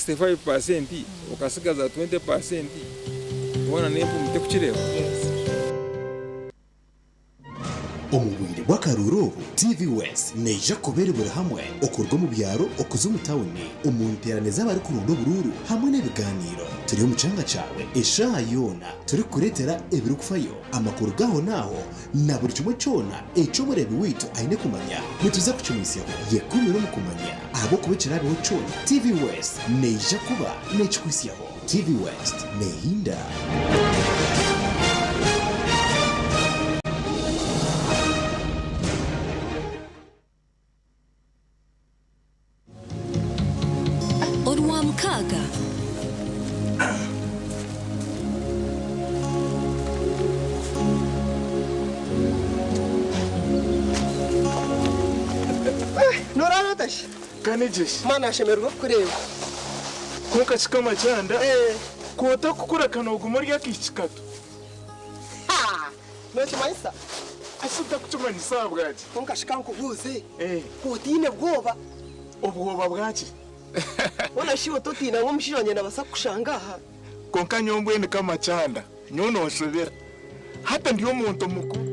65 percent okasigaza 20 percent hoona n'empumu tekukireeba? Omu bwire bw'akaruuru obu, TV West neija kuba eri buri hamwe okuruga omu byaro okuza omu tauni, omu nteerane z'abarikuronda oburuuru hamwe n'ebigaaniiro. Turi omu kyanga kyawe eshaaha yoona turikukureetera ebirikufayo, amakuru g'ahonaaho na buri kimwe kyona eki omureebi waitu aine kumanya. Nituza kukimuhitsyaho. Yekuumire omu kumanya ahabw'okuba ekiraabeho kyona, TV West neija kuba neekikuhitsyaho. TV West neehinda. Orwamukaaga. Noraara ota shi? Kanegyeshe. Mwana ashemererwa kukureeba. Kwonka kikama kyanda, ku otakukura ka nooguma ori akaishiki kato. Ha! Nookimanyisa? Ase otakukimanyisa ahabwaki? Kwonka shi ka nkubuuze, ku otaine bwoba? Obwoba bwaki? Hoona shi iwe totiina ngu omushaija wangye naabaasa kukushanga aha? Kwonka nyowe mbwenu Kamakyanda, nyowe nonshobera. Hati ndi omuntu mukuru.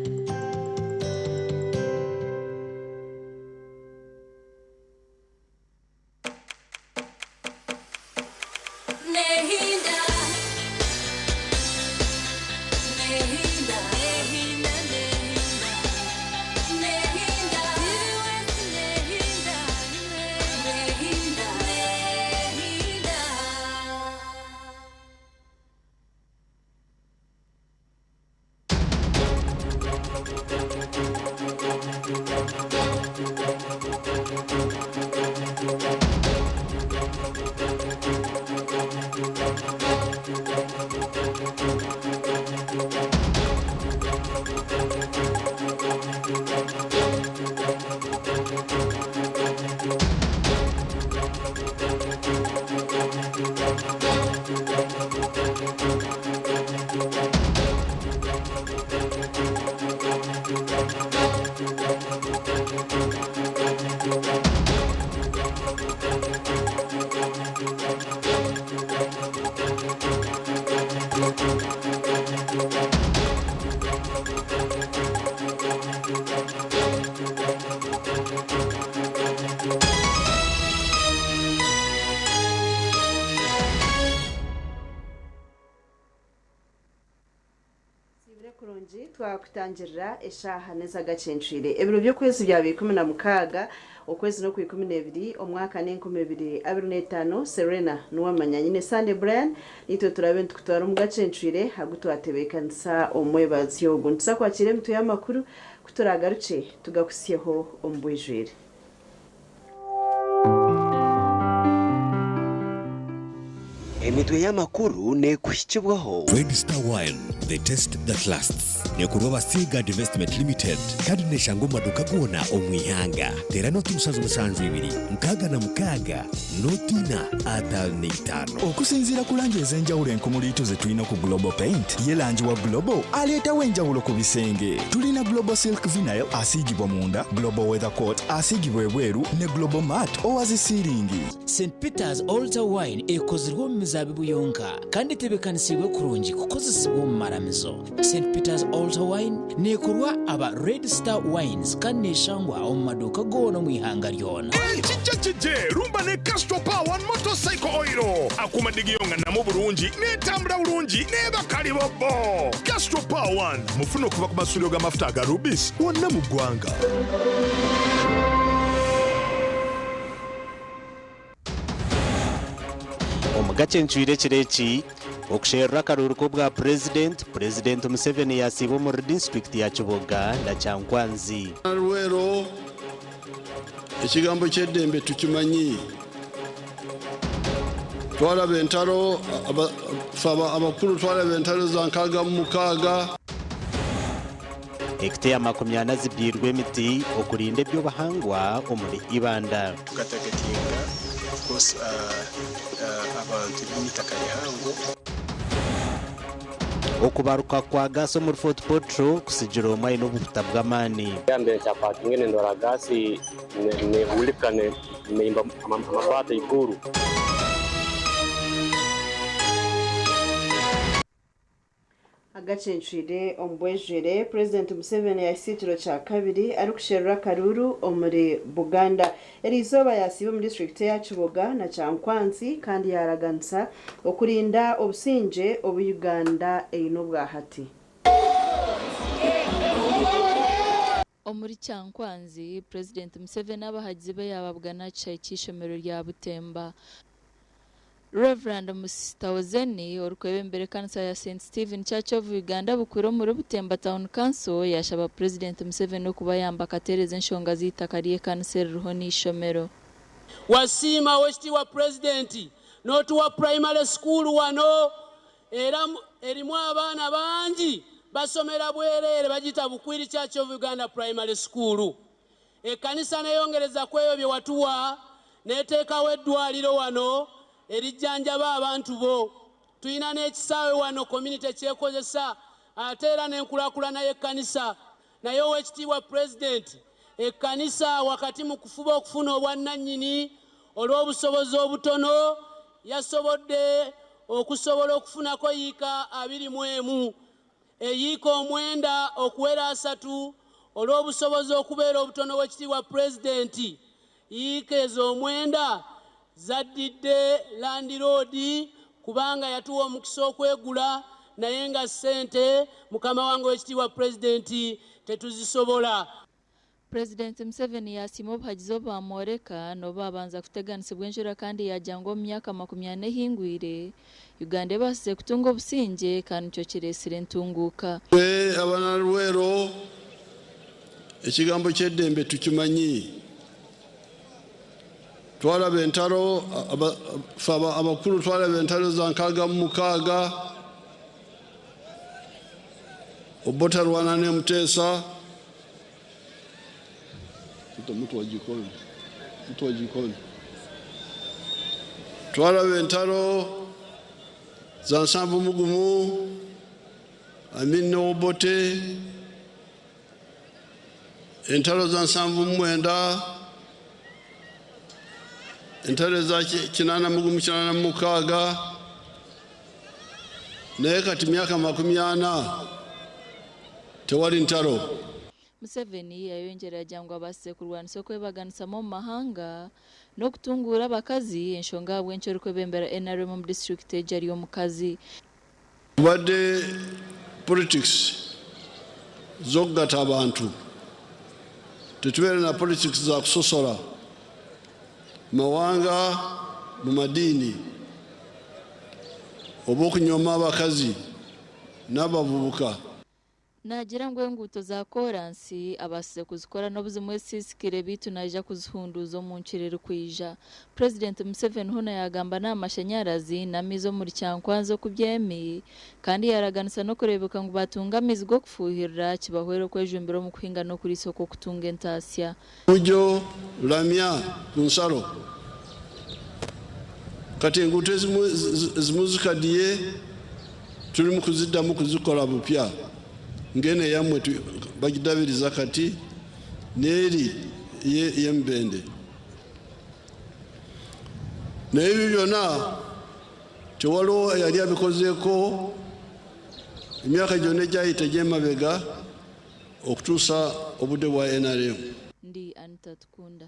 Siibire kurungi twakutangirira eshaaha n'ez'agacencwire. Ebiro by'okwezi byaba 16, okwezi n'okw'ikumineebiri, omwaka n'enkumibiri abirineetaano, Serena Nuwamanya nyine Sunday Brian, naitwe turabe nitukutwara omu gacencwire agu twatebeekanisa omu mwebazyo ogu. Nituza kwakiira emitwe y'amakuru ku turaagarukye tugakuhitsyeho omu bwijwire. Emitwe y'amakuru neekuhikibwaho. Red Star Wine, the taste that lasts. Neekorwa aba Seaguard Investment Limited kandi neeshangwa omu maduuka goona omu ihanga. Teera nooti 772 66 nooti ina 55. Okusinziira ku langi ez'enjawulo enkumuliitu ze tulina ku Global Paint, ye langi wa Global aleetawo enjawulo ku bisenge. Tulina Global Silk Vinyl asiigibwa munda, Global Weather Coat asiigibwa ebweru ne Global Matte owa zi siiringi. St Peter's Altar Wine ekozirwe omu mizaabibu yonka kandi etebeekanisiibwe kurungi kukozesibwa omu maramizo. St Peter's Altar Wine neekorwa aba Red Star Wines kandi neeshangwa omu maduuka goona omu ihanga ryona. Ekija kije rumba ne Castrol Power One Motorcycle Oil. Akuuma digiyonganamu bulungi, n'etambula bulungi n'eba kalibobbo. Castrol Power One mufune okuva ku masuuliro g'amafuta aga Rubis wonna mu ggwanga. Omu gacencwire ekiro eki, okusherura akaruuru k'obwa Purezidenti, Purezidenti Museveni yasiiba omuri disiturikiti ya Kiboga na Kyankwanzi. Rwero, ekigambo ky'eddembe tukimanyi. Twaraba entaro, ffe abakuru twaraba entaro za 66. Hekiteya 40 zibyairwe emiti okurinda eby'obuhangwa omuri Ibanda. Tukatagatinga of course abantu baine eitaka rihango. Okubaruka kwa gaasi omuri Fort Portal kusigire omwe aine obuhuta bw'amaani. Mbere nkyapakinga nendora gaasi nehurika neyimba amabaati aiguru. Agacencwire omu bwejwire, Purezidenti Museveni yahitsya ekiro kya kabiri arikusherura akaruuru omuri Buganda. Eriizooba yasiiba omu disiturikiti eya Kiboga na Kyankwanzi kandi yaraganisa okurinda obusingye obu Uganda eine obwahati. Omuri Kyankwanzi, Purezidenti Museveni abahagizi be yababugana aha kishaayi ky'eishomero rya Butemba. Rev. Musisi Ozeni, orikwebembera ekanisa ya St Stephen Church of Uganda Bukwire omuri Butemba Town Council yashaba Purezidenti Museveni okubayamba akateereza enshonga z'eitaka ry'ekanisa eririho n'eishomero. Wasiima Owekitiibwa Pulezidenti n'otuwa Primary School wano era erimu abaana bangi basomera bwereere bagiyita Bukwiri Church of Uganda Primary School. Ekkanisa n'eyongereza kw'ebyo bye watuwa n'eteekawo eddwaaliro wano erijjanjaba abantu bo. Tulina n'ekisaawe wano community ky'ekozesa ate era n'enkulaakulana y'ekkanisa. Naye Oweekitiibwa Pulezidenti, ekkanisa wakati mu kufuba okufuna obwannannyini olw'obusobozi obutono yasobodde okusobola okufunako yiika 21, eyiika omwenda okuwera asatu olw'obusobozi okubeera obutono Oweekitiibwa Pulezidenti, yiika ezo omwenda zaddidde landiroodi kubanga yatuwa omukisa okwegula naye nga ssente mukama wange Oweekitiibwa Pulezidenti tetuzisobola. Purezidenti Museveni yasiima obuhagizi obu bamworeka n'obu babanza kuteganisibwa enjura kandi yaagira ngu omu myaka 40 ehingwire, Uganda ebaasize kutunga obusingye kandi nikyo kireetsire entunguuka. Twe Abanalweero ekigambo ky'eddembe tukimanyi. Twaraba entaro, ffe abakuru twaraba entaro za 66, Obote arwana ne Muteesa, mtu wa jikoni, mtu wa jikoni. Twaraba entaro za 71, Amin ne Obote, entaro za 79, entaro za 81, 86, naye kati myaka 40 tewali ntaro. Museveni yayongyera yagira ngu abaasize kurwanisa okwebaganisamu omu mahanga n'okutunguura abakazi, enshonga ahabw'enki orikwebembera NRM omu disiturikiti egi ari omukazi. Tubadde politics z'okugata abantu, tetubeera na politics za kusosola mawanga mu madiini oba okunyoma abakazi n'abavubuka. Naagira ngu enguuto za koransi abaasize kuzikora n'obu zimwe zisiisikire beitu naija kuzihunduuza omu nkiro erikwija. Purezidenti Museveni hoona yaagamba n'aha mashanyarazi n'amaizi omuri Kyankwanzi oku byemi kandi yaaraganisa n'okureebeka ngu baatunga amaizi g'okufuuhirira kibahwere okwejumbira omu kuhinga n'okuriisa okw'okutunga entaasya. Bujo Lamya ku nsalo. Kati enguuto ezimu zikadiye turi mu kuziddamu kuzikora bupya ng'eno eyammwe bagidabiriza kati n'eri ey'emibende. Naye ebyo byonna tewaliwo eyali abikozeeko emyaka gyonna egyayita egy'emabega okutuusa obudde bwa nrm. Ndi Anita Tukunda.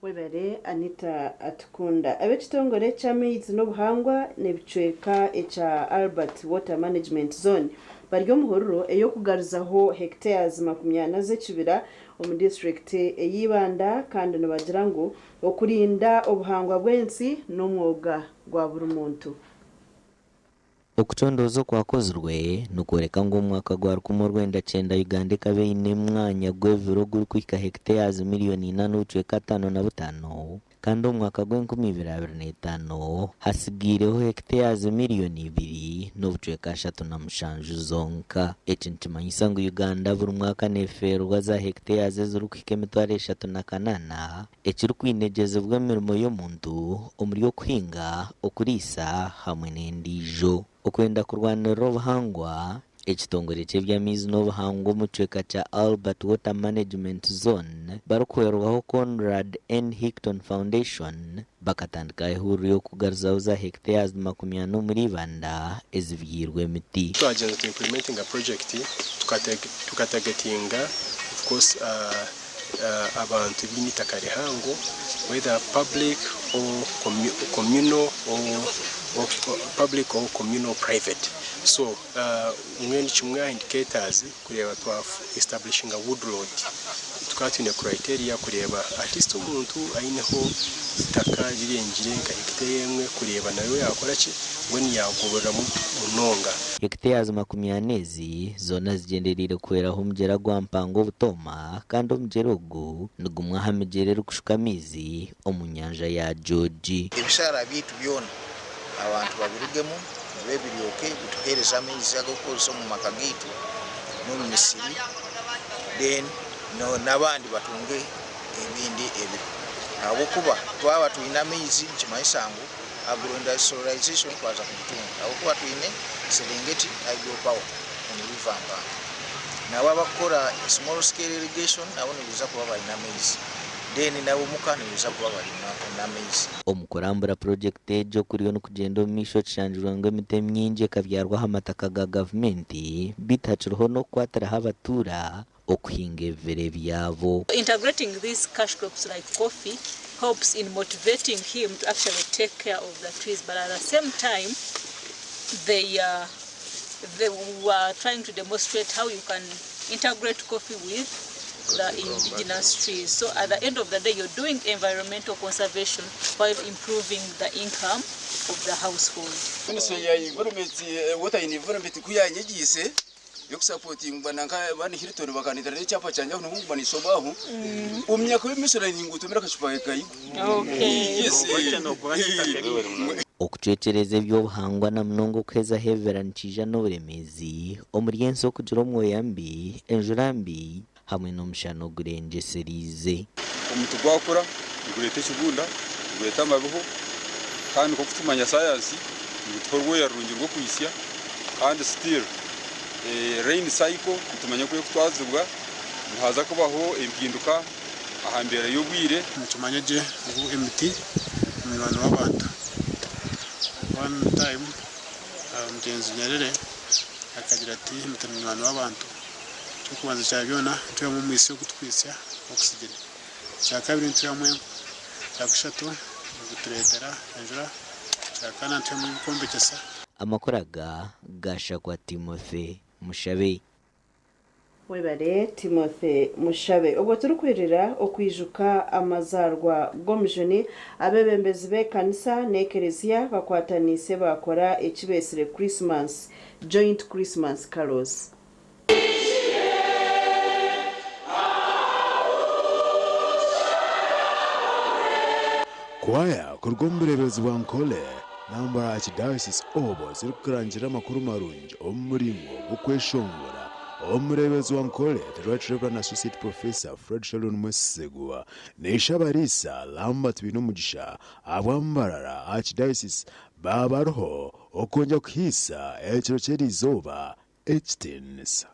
Webare Anita Atukunda. Ab'ekitongore ky'amaizi n'obuhangwa n'ebicweka ekya Albert Water Management Zone bari omu hururu ey'okugaruzaho hectares 40 z'ekibira omu disiturikiti ey'Ibanda kandi nibagira ngu okurinda obuhangwa bw'ensi n'omwoga gwa buri muntu. Okucondooza okwakozirwe nikworeka ngu omu mwaka gwa 1900 Uganda ekaba eine omwanya gw'ebibira ogurikuhika hectares miriyoni ina n'obucweka ataano na butaano kandi omu mwaka gw'enkumi ibiri abiri n'etaano hatsigaireho hectares miriyoni ibiri n'obucweka ashatu na mushanju zonka. Eki nikimanyisa ngu Uganda buri mwaka neefeerwa za hectares ezirikuhika 300800 ekirikwinegyezibwa emirimo y'omuntu omuri okuhinga, okuriisa hamwe n'endiijo. Okwenda kurwanirira obuhangwa Ekitongore ky'eby'amaizi n'obuhangwa omu kicweka kya Albert Water Management Zone barikuhwerwaho Conrad N. Hickton Foundation bakatandikaho ehururu y'okugaruzaho za hectares 40 omuri Ibanda ezibyirwe emiti. Twagyenda tu implementinga project tukatargetinga of course abantu abaine eitaka rihango whether public or communal or public or communal private so mbwenu kimwe aha indicators kureeba twa establishinga woodlot tukaba twine criteria kureeba at least omuntu aineho eitaka rirengire nka hectare emwe kureeba nawe yakora ki mbwenu yagobereramu munonga. Hectares 40 ezi zoona zigyendereire kuhweraho omugyera gwa Mpango obutooma kandi omugyera ogu nigumwe aha migyera erikushuka amaizi omu nyanja ya George. Ebishaara byaitu byona abantu babirugemu bibe biryoke bituheereze amaizi ag'okukozesa omu maka gaitu n'omu misiri then n'abandi batunge ebindi ebiro ahabw'okuba twaba twine amaizi nikimanyisa ngu agro-industrialization twaza kugitunga ahabw'okuba twine Serengeti Hydro Power omu River Mpanga. Nabo abakukora small scale irrigation nabo nibaija kuba baine amaizi then n'ab'omuka nibaija kuba bari n'amaizi. Omu kurambura purojekiti egyo kuriyo nikugyenda omu maisho kishangirwe ngu emiti emingi ekabyarwa aha mataka ga gavumenti beitu hakiriho n'okukwatiraho abatuura okuhinga ebibira ebyabo. Integrating these cash crops like coffee helps in motivating him to actually take care of the trees, but at the same time they were trying to demonstrate how you can integrate coffee with the indigenous trees. So at the end of the day, you're doing environmental conservation while improving the income of the household. Ministry ya environment, water and environment kuyanyegiise yokusupportingwa nanka bani Hilton bakanitira n'ekyapa kyangye aho nibwo nishomaho omu myaka y'emisoro ningutumira akacupa kayigo. Yes. Okucwekyereza eby'obuhangwa na munonga okuhezaho ebibira nikiija n'oburemeezi omuri ensi okugira omwoya mbi, enjura mbi hamwe n'omushana ogurengyesereize. Omuti gwakura nigureeta ekibunda, nigureeta amabiho kandi nk'oku tumanya sayansi nigutuha orwoya rurungi rw'okwitsya kandi still rain cycle nitumanya oku erikutwazibwa nihaza kubaho empinduka aha mbeera y'obwire. Nitumanya gye ngu emiti munywani w'abantu. One time omugyenzi Nyerere akagira ati emiti ni munywani w'abantu. Eky'okubanza kya byona nitwihamu omwitsyo ogutukwitsya oxygen. Ekyakabiri nitwihamu enku. Ekyakashatu nigutureetera enjura. Ekyakana nitwihamu eby'okwombekyesa. Amakuru aga gashakwa Timothy Mushabe. Webare Timothy Mushabe. Obwo turikwirira okwijuka amazaarwa g'omujuni, abeebembezi b'ekanisa n'ekereziya bakwataniise baakora eki beetsire Christmas Joint Christmas Carols. Kwaya kuruga omu bureeberezi bwa Nkole Nambara Archdiocese obwo zirikurangira amakuru marungi omu muringo gw'okweshongora, Omureeberezi wa Nkole, The Right Reverend Associate Professor Fred Sheldon Mwesigwa n'eishe-abariisa Lambert Bainomugisha ahabwa Mbarara Archdiocese baaba bariho okwongyera kuhaisa ekiro ky'eriizooba ekitiinisa.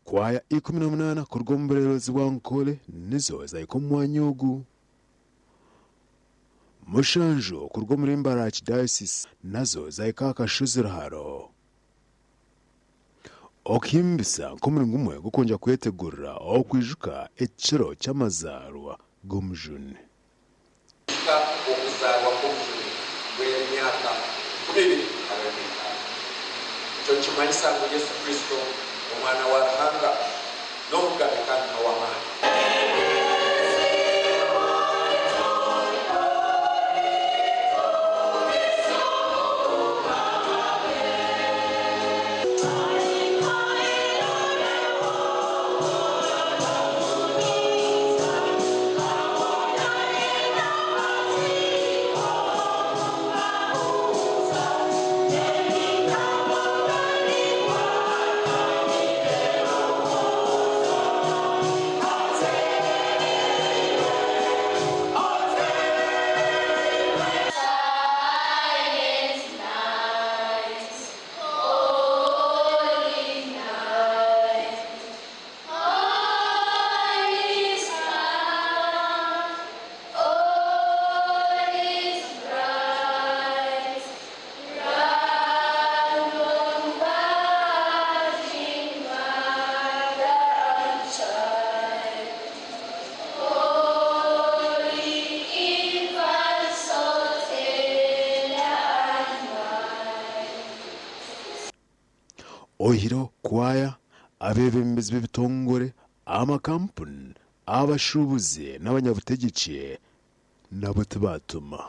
Kwaya 18 kuruga omu bureeberezi bwa Nkole nizo zahika omu mwanya ogu. Mushanju kuruga omuri Mbara Archdiocese nazo zahika aha kashozi Ruharo. Okuhimbisa nk'omuringo gumwe gw'okwongyera kwetegurira okwijuka ekiro ky'amazaarwa g'Omujuni. Kwijuka okuzaarwa kw'Omujuni bw'emyaka 2025. Ekyo nikimanyisa ngu Yesu Kristo, Omwana wa Ruhanga, n'Omugabe kandi n'ow'amaani. Oihireho kwaya, abeebembezi b'ebitongore, amakampuni, abashuubuzi n'abanyabutegyeki nabo tibaatuma.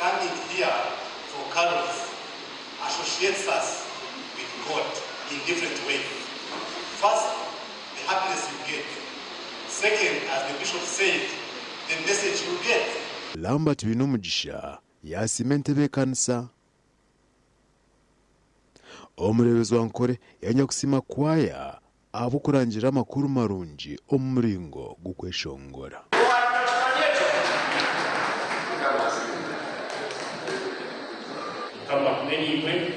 Coming here for carols associates us with God in different ways. First, the happiness you get. Second, as the bishop said, the message you get. Lambert Bainomugisha yaasiima entebeekanisa. Omureeberezi wa Nkore yaayongyera kusiima kwaya ahabw'okurangirira amakuru marungi omu muringo gw'okweshongora. Mukama agume naimwe.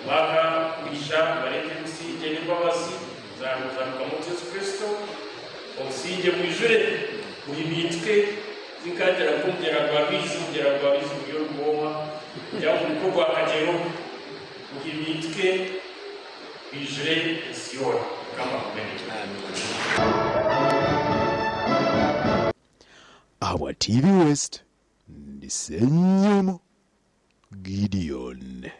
Omwaka gwija gubareetere obusingye n'embabazi za Mukama waitu Yesu Kristo. Obusingye bwijure buhimiituke tinkagira nk'omugyera gwa Rwizi, omugyera gwa Rwizi guri orugwoha, kugira ngu guri nk'ogwa Kagyero, guhimiituke bwijure ensi yoona. Mukama agume naimwe. Ahabwa TV West, ndi Ssenyomo Gideon.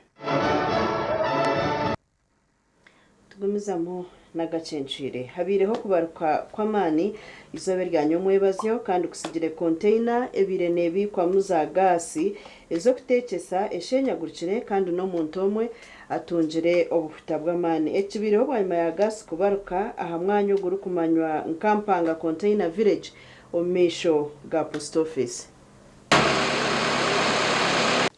Tugumizamu n'agacencwire. Habaireho okubaruka kw'amaani eizooba erya nyomwebazyo kandi kusigire konteina ebaire neebiikwamu za gaasi ez'okuteekyesa eshenyagurikire kandi n'omuntu omwe atungire obuhuta bw'amaani. Eki kibaireho bwanyima ya gaasi kubaruka aha mwanya ogurikumanywa nka Mpanga Container Village omu maisho ga Post Office.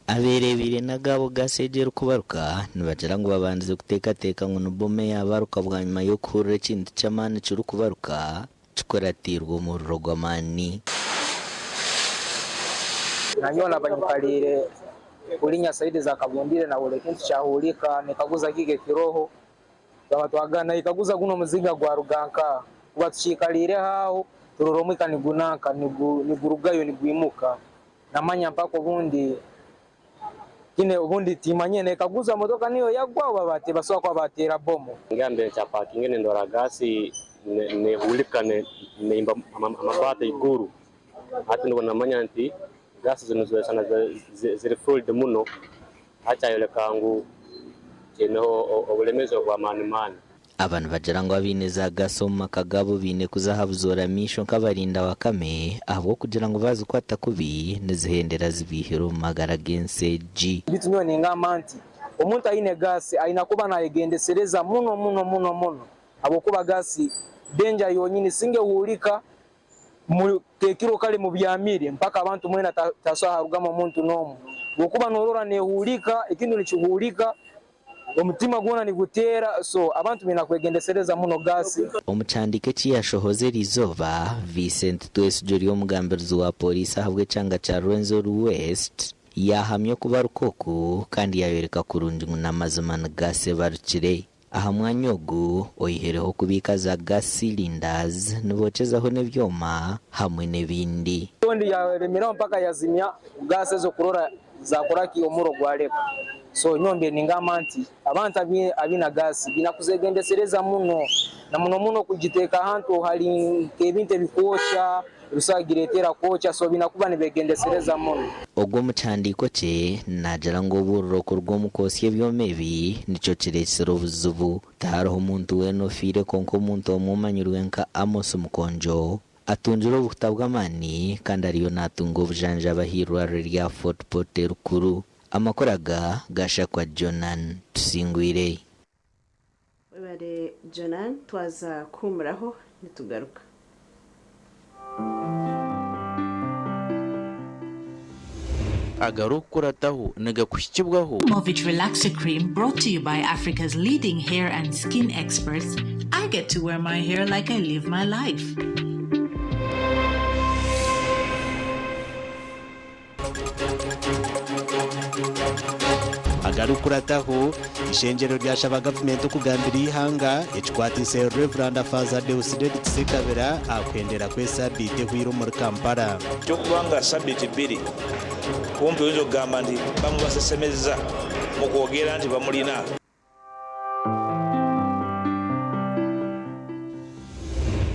Abeereebeire n'agaabo gaasi egyo erikubaruka nibagira ngu babandize kuteekateeka ngu ni bomu eyaabaruka bwanyima y'okuhurira ekintu ky'amaani kirikubaruka kikuratiirwe omuriro gw'amaani. Nanyowe naba nyikaliire kulinya saidi za Kabundire nahurra ekintu kyahurika nekaguza kiki ekiroho twaba twagana naikaguza gunu omuzinga gwaruga nkaha kuba tukiikaliireho aho turora omwika nigunanka nigurugayo nigwimuka namanya mpaka obundi kine obundi timanyire nekaguza motoka niyo yagwa oba basobora kuba bateera bomu. Ngambire kyapakinga nendora gasi nehulika neimba amabaati iguru hati nibwo namanya nti gasi zinu zibesana ziri fluid muno hakyayoleka ngu kiineho obulemezi obw'amaani maani. Aba nibagira ngu abaine za gaasi omu maka gaabo baine kuza aha buzoora maisho nk'abarinda wakame ahabw'okugira ngu baazikwata kubi nizihendera zibaihire omu magara g'ensi egi. Beitu nyowe ningamba nti omuntu aine gaasi aine kuba nayegendesereza muno muno muno muno ahabw'okuba gaasi danger yonyini singa ehurika tekiro kare mubyamire mpaka abantu mwena tasobola harugamu omuntu n'omwe ahabw'okuba norora nehurika ekintu nikihurika omutima gwona niguteera so abantu baine kwegendesereza muno gaasi. Omu kihandiiko eki yashohoza eriizooba, Vincent Twesigye ori omugambirizi wa Pooriisi ahabw'ekyanga kya Rwenzori West yaahamya okubaruka oku kandi yaayoreka kurungi ngu n'amazima ni gaasi ebarukire. Aha mwanya ogu, oihireho okubiika za gas cylinders, nibokyezaho n'ebyoma hamwe n'ebindi. Ondi yaremeraho mpaka yazimya gaasi ezo kurora zakoraki omurro gwareka. So nyowe mbiire ningamba nti abantu abaine gaasi baine kuzegendesereza muno na muno muno kugiteeka ahantu hari nk'ebintu ebikwokya ebisobola kugireetera kwokya so baine kuba nibegendesereza muno. Ogwo omu kihandiiko kye naagira ngu oburiro kuruga omu kwosya ebyoma ebi nikyo kireetsire obuzibu. Tihariho muntu weena ofiire kwonka omuntu omwe omanyirwe nka Amos Mukonjo atungire obuhuta bw'amaani kandi ariyo naatunga obujanjabi ah'eirwariro rya Fort Portal erikuru. Amakuru aga gaashakwa Jonan Tusingwire. Webare Jonan, twaza kuhuumuraho nitugaruka. Agarikukurataho nigakuhikibwaho. Movit Relaxer Cream brought to you by Africa's leading hair and skin experts. I get to wear my hair like I live my life. Agarikukurataho, eishengyero ryashaba gavumenti okugambira eihanga ekikwatiise Rev. Faaza Deusdedit Ssekabira aha kuhendera kw'esabiiti ehweire omuri Kampala. Eky'okuba nga sabiiti bbiri kumpi oyinza okugamba nti bamubasesemezza mu kwogera nti bamulina.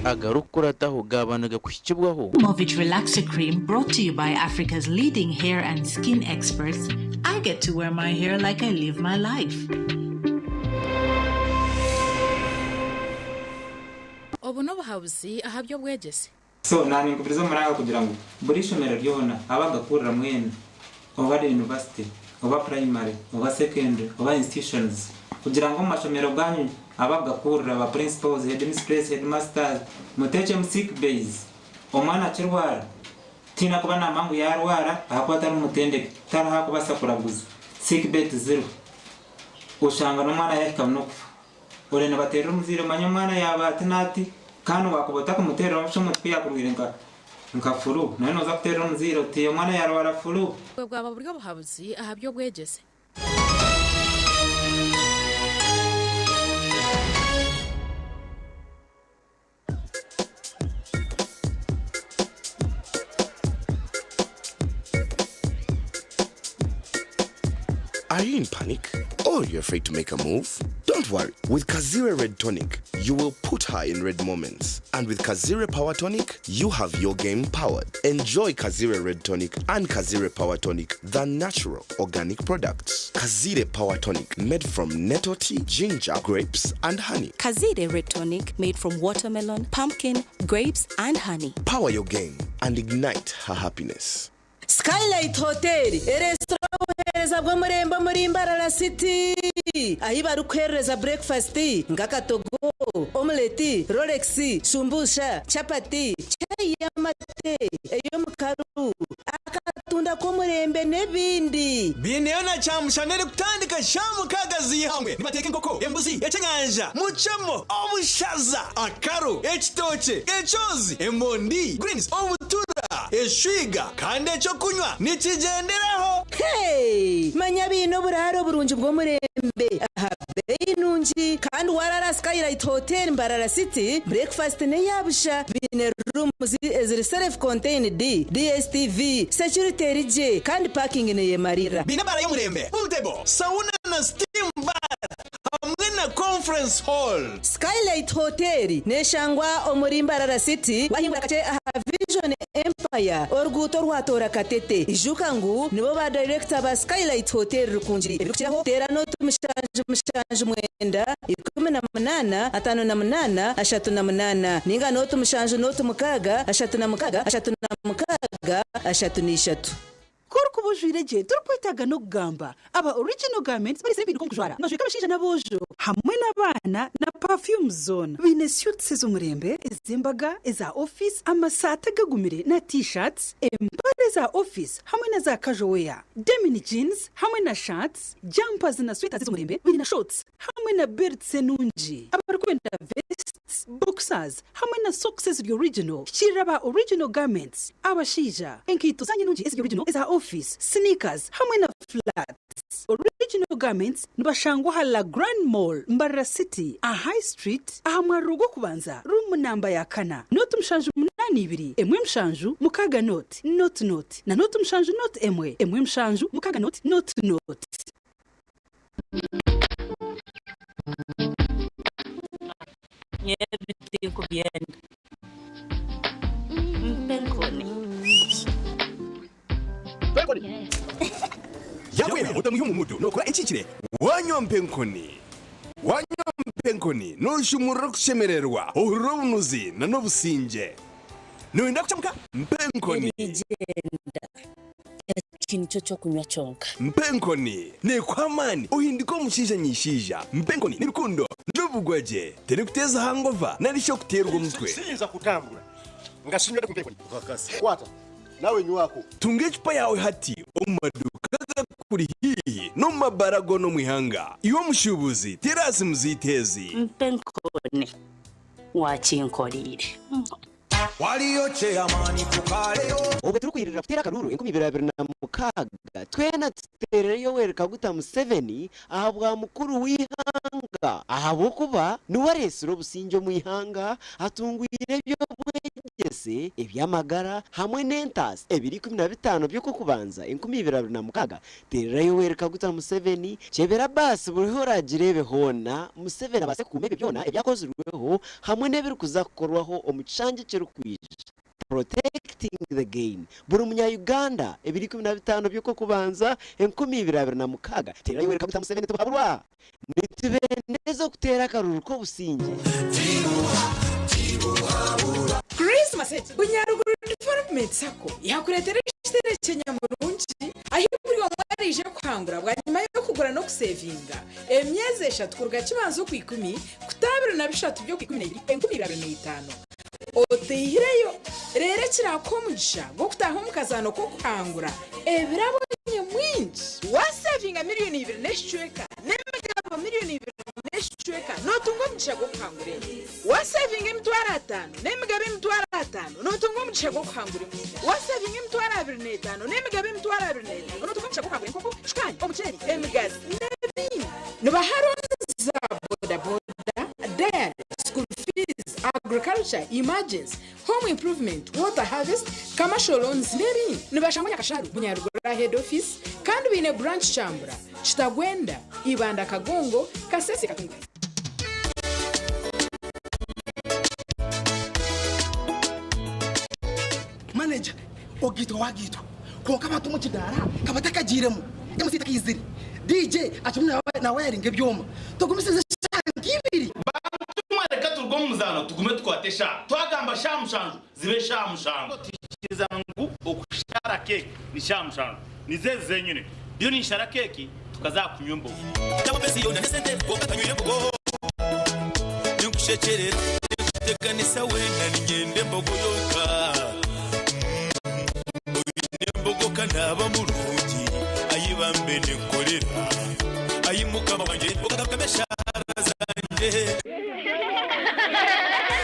Agarikukurataho gaaba nigakuhikibwaho. Movit Relaxer Cream brought to you by Africa's leading hair and skin experts, I get to wear my hair like I live my life. Obu n'obuhabuzi aha by'obwegyese. So naninkubiriza omuranga kugira ngu buri ishomero ryona abagakurira mwena oba ari university oba primary oba secondary oba institutions kugira ngu omumashomero ganyu abagakurira ba principals, headmistress, headmasters mutekyemu sick bays omwana akirwara tihaine akuba namanya ngu yarwara ahakuba tari mumutendeke tariho akubasa kuraguza sick bay tiziriho oshanga nomwana yahika nokufa. Ore nibateerera omuzaire omanye omwana yaaba ati n'ati kandi waakuba otakumuteerera busha omuntu ku yaakurwaire nka nka furu nawe nooza kuteerera omuzaire oti omwana yaarwara furu. Obwo bwaba buri obuhabuzi aha by'obwegyese. Are you in panic? Or you're afraid to make a move? Don't worry. With Kazire Red Tonic, you will put her in red moments. And with Kazire Power Tonic, you have your game powered. Enjoy Kazire Red Tonic and Kazire Power Tonic, the natural organic products. Kazire Power Tonic, made from nettle tea, ginger, grapes, and honey. Kazire Red Tonic made from watermelon, pumpkin, grapes, and honey. Power your game and ignite her happiness. Skylight Hotel, eresitora y'obuheereza bw'omurembe omuri Mbarara City ahi barikuheerereza burekifasiti nk'akatogo, omuleti, rolex, shumbusha, chapati, chai y'amate, ey'omukaru, akatunda k'omurembe n'ebindi. Biineyo na kyamushana erikutandika shaaha mukaaga z'eihangwe. Nibateeka enkoko, embuzi, ekyenyanja, mucemo, obushaza, akaru, ekitookye, ekyozi, emondi, greens, obutura, eshwiga kandi ekyokunywa nikigyenderaho. Hey! Manya baine oburaaro burungi bw'omurembe aha beeyi nungi kandi waarara Skylight Hotel Mbarara City, breakfast n'eya busha, baine rooms eziri self contained, DSTV, security eri gye kandi parking neyemarira. Baine ebaara y'omurembe, pool table, sauna na steam bath hamwe na conference hall. Skylight Hotel neshangwa omuri Mbarara City wahingura kakye aha Vision Empire oruguuto orwatoora Katete. Ijuka ngu nibo ba dayirekita ba Skylight Hotel Rukungiri. Ebirikukiraho teera nooti 779 18 58 38 ninga nooti 7 nooti 6 36 36 33. Ku orikuba ojwaire gye torikwetaaga n'okugamba. Aba Original Garments bariise empinduka omu kujwara. Nibajweka abashaija n'aboojo hamwe n'abaana na perfumes zoona. Baine suits ez'omurembe, ez'embaga, eza ofiisi, amasaati agagumire na t-shirts, empare za ofiisi hamwe na za casual wear, denim jeans hamwe na shirts, jumpers na sweaters ez'omurembe. Baine na shorts hamwe na belts enungi. Abarikwenda vests, boxers hamwe na socks eziri original. Hikiirira aba Original Garments, abashaija, enkaito zaanyu enungi eziri original eza ofiisi, sneakers hamwe na flats. Original Garments nibashangwa aha La Grande Mall, Mbarara City, aha High Street, aha mwariro gw'okubanza, room namba ya kana, nooti 782 1 7 6 nooti nooti nooti na nooti 7 nooti 1 1 7 6 nooti nooti nooti. Nyowe tinkubyenda. Mpa enkoni. Yakwera otamwiha omu mudu nokora ekihikire. Wanywa mpa enkoni. Wanywa mpa enkoni noshumurura okushemererwa, ohurira obunuzi na n'obusingye. Noyenda kucamuka? Mpa enkoni. Erigyenda. Eki nikyo ky'okunywa kyonka. Mpa enkoni neekuha amaani ohinduke omushaija nyishaija. Mpa enkoni ni rukundo n'obugwagye. Terikuteeza hangova nari shi okuteerwa omutwe. Siyinza kutambura nga sinywedde ku mpa enkoni. Okakasa. Kwata nawe nywako. Tunga ecupa yaawe hati omu maduuka agakuri haihi n'omu mabaara goona omu ihanga. Iwe omushuubuzi, teera aha simu zaitu ezi. Mpa enkoni. Waakinkoreire. Waliyo chairman tukaleyo. Obwe turikwirira kuteera akaruuru 2026, twena tuteerere Yoweri Kaguta Museveni aha bwa mukuru w'eihanga ahabw'okuba niwe areetsire obusingye omu ihanga, atungwire eby'obwegyese, eby'amagara hamwe n'entaasa ebiro 15 by'Okwokubanza 2026. Teerera Yoweri Kaguta Museveni, kyebera baasi buri ahu oraagireebe hoona, Museveni abaase kukuuma ebyo byona ebyakozirweho hamwe n'ebirikuza kukorwaho omu kishangye ekirikwija. Protecting the gain. Buri munya Uganda, ebiro 15 by'Okwokubanza, 2026, teerera Yoweri Kaguta Museveni tibuhaburwa! Nitubendeza okuteera akaruru k'obusingye. Christmas egi, Bunyaruguru Development Sacco yakureetera ekitebe ky'enyamurungi ahi buri omwe araije kuhangura bwanyima y'okugura n'okusevinga emyezi eshatu kuruga Kibanza Okwikumi kuta 23 by'Okwikumi 2025 oteihireyo reero ekiraakuha omugisha gw'okutaaha omu kazaano k'okuhangura ebirabo nyamwingi. Waasevinga miriyoni ibiri n'ekicweka n'emigabo miriyoni ibiri n'ekicweka nootunga omugisha gw'okuhangura ente. Waasevinga emitwaro ataano n'emigabo emitwaro ataano nootunga omugisha gw'okuhangura embuzi. Waasevinga 25,000 n'emigabo 25,000 nootunga omugisha gw'okuhangura enkoko, shukaari, omuceeri, emigazi n'ebindi. Nibaha looni za bodaboda, dairy, school fees, agriculture, emergency, home improvement, water harvest, commercial loans n'ebindi. Nibashangwa Nyakasharu, Bunyaruguru Head Office kandi baine branch Kyambura, Kitagwenda, Ibanda Kagongo, Kasese Katungu. Manager, ogaitwa wagaitwa kwonka abantu omu kidaara ka batakagiiremu, MC takaizire, DJ akirimu nawayaringa ebyoma, tugumisirize eshaaha nk'ibiri. Bantu mwe reka turuge omu muzaano tugume tukwate eshaaha. Twagamba shaaha mushanju zibe shaaha mushanju. Twikiriza ngu okushara keeki ni shaaha mushanju. Nizo ezi zenyine. Ndiyo ninshara keeki tukaza aha kunywa embogo. Ninkushekyerera, ninkuteganisa weena niinyenda embogo yonka. Oine embogo ka naaba murungi, ayi bambe ninkukorera. Ayi Mukama wangye, okagamba eshaara zangye.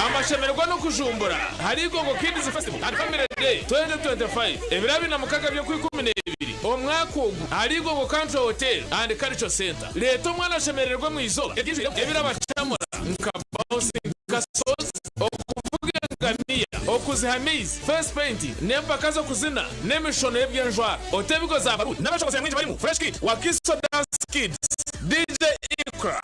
Amashemererwa n'okujumbura ahari Igongo Kids Festival and Family Day 2025 ebiro 26 by'Okwikumineebiri omwaka ogu ahari Igongo Country Hotel and Cultural Centre. Reeta omwana ashemererwe omu izooba eryijwiremu ebirabacamura nka bouncing castles, okuvuga engamiya, okuziha amaizi, face painting n'empaka z'okuzina n'emishono y'eby'enjwara. Ote ebigo za baruuli n'abashongozi nyamwingi barimu Fresh Kid, Wakiso Dance Kids, DJ Iqra.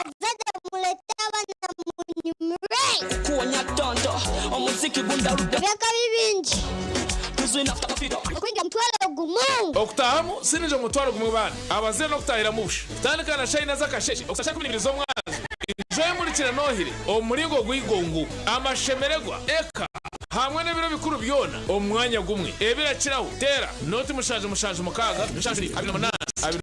Okutahamu sinija omutwaro gumwe baana abazaire n'okutahiramu busha kutandika na shaaha ina z'akasheeshe okuhitsya shaaha 12 z'omwazyo. Enju emurikire n'ohire omu muringo gw'eigongo, amashemererwa, eka hamwe n'ebiro bikuru byona omu mwanya gumwe. Ebirakiraho, teera noti 7 7 6 7 28 28.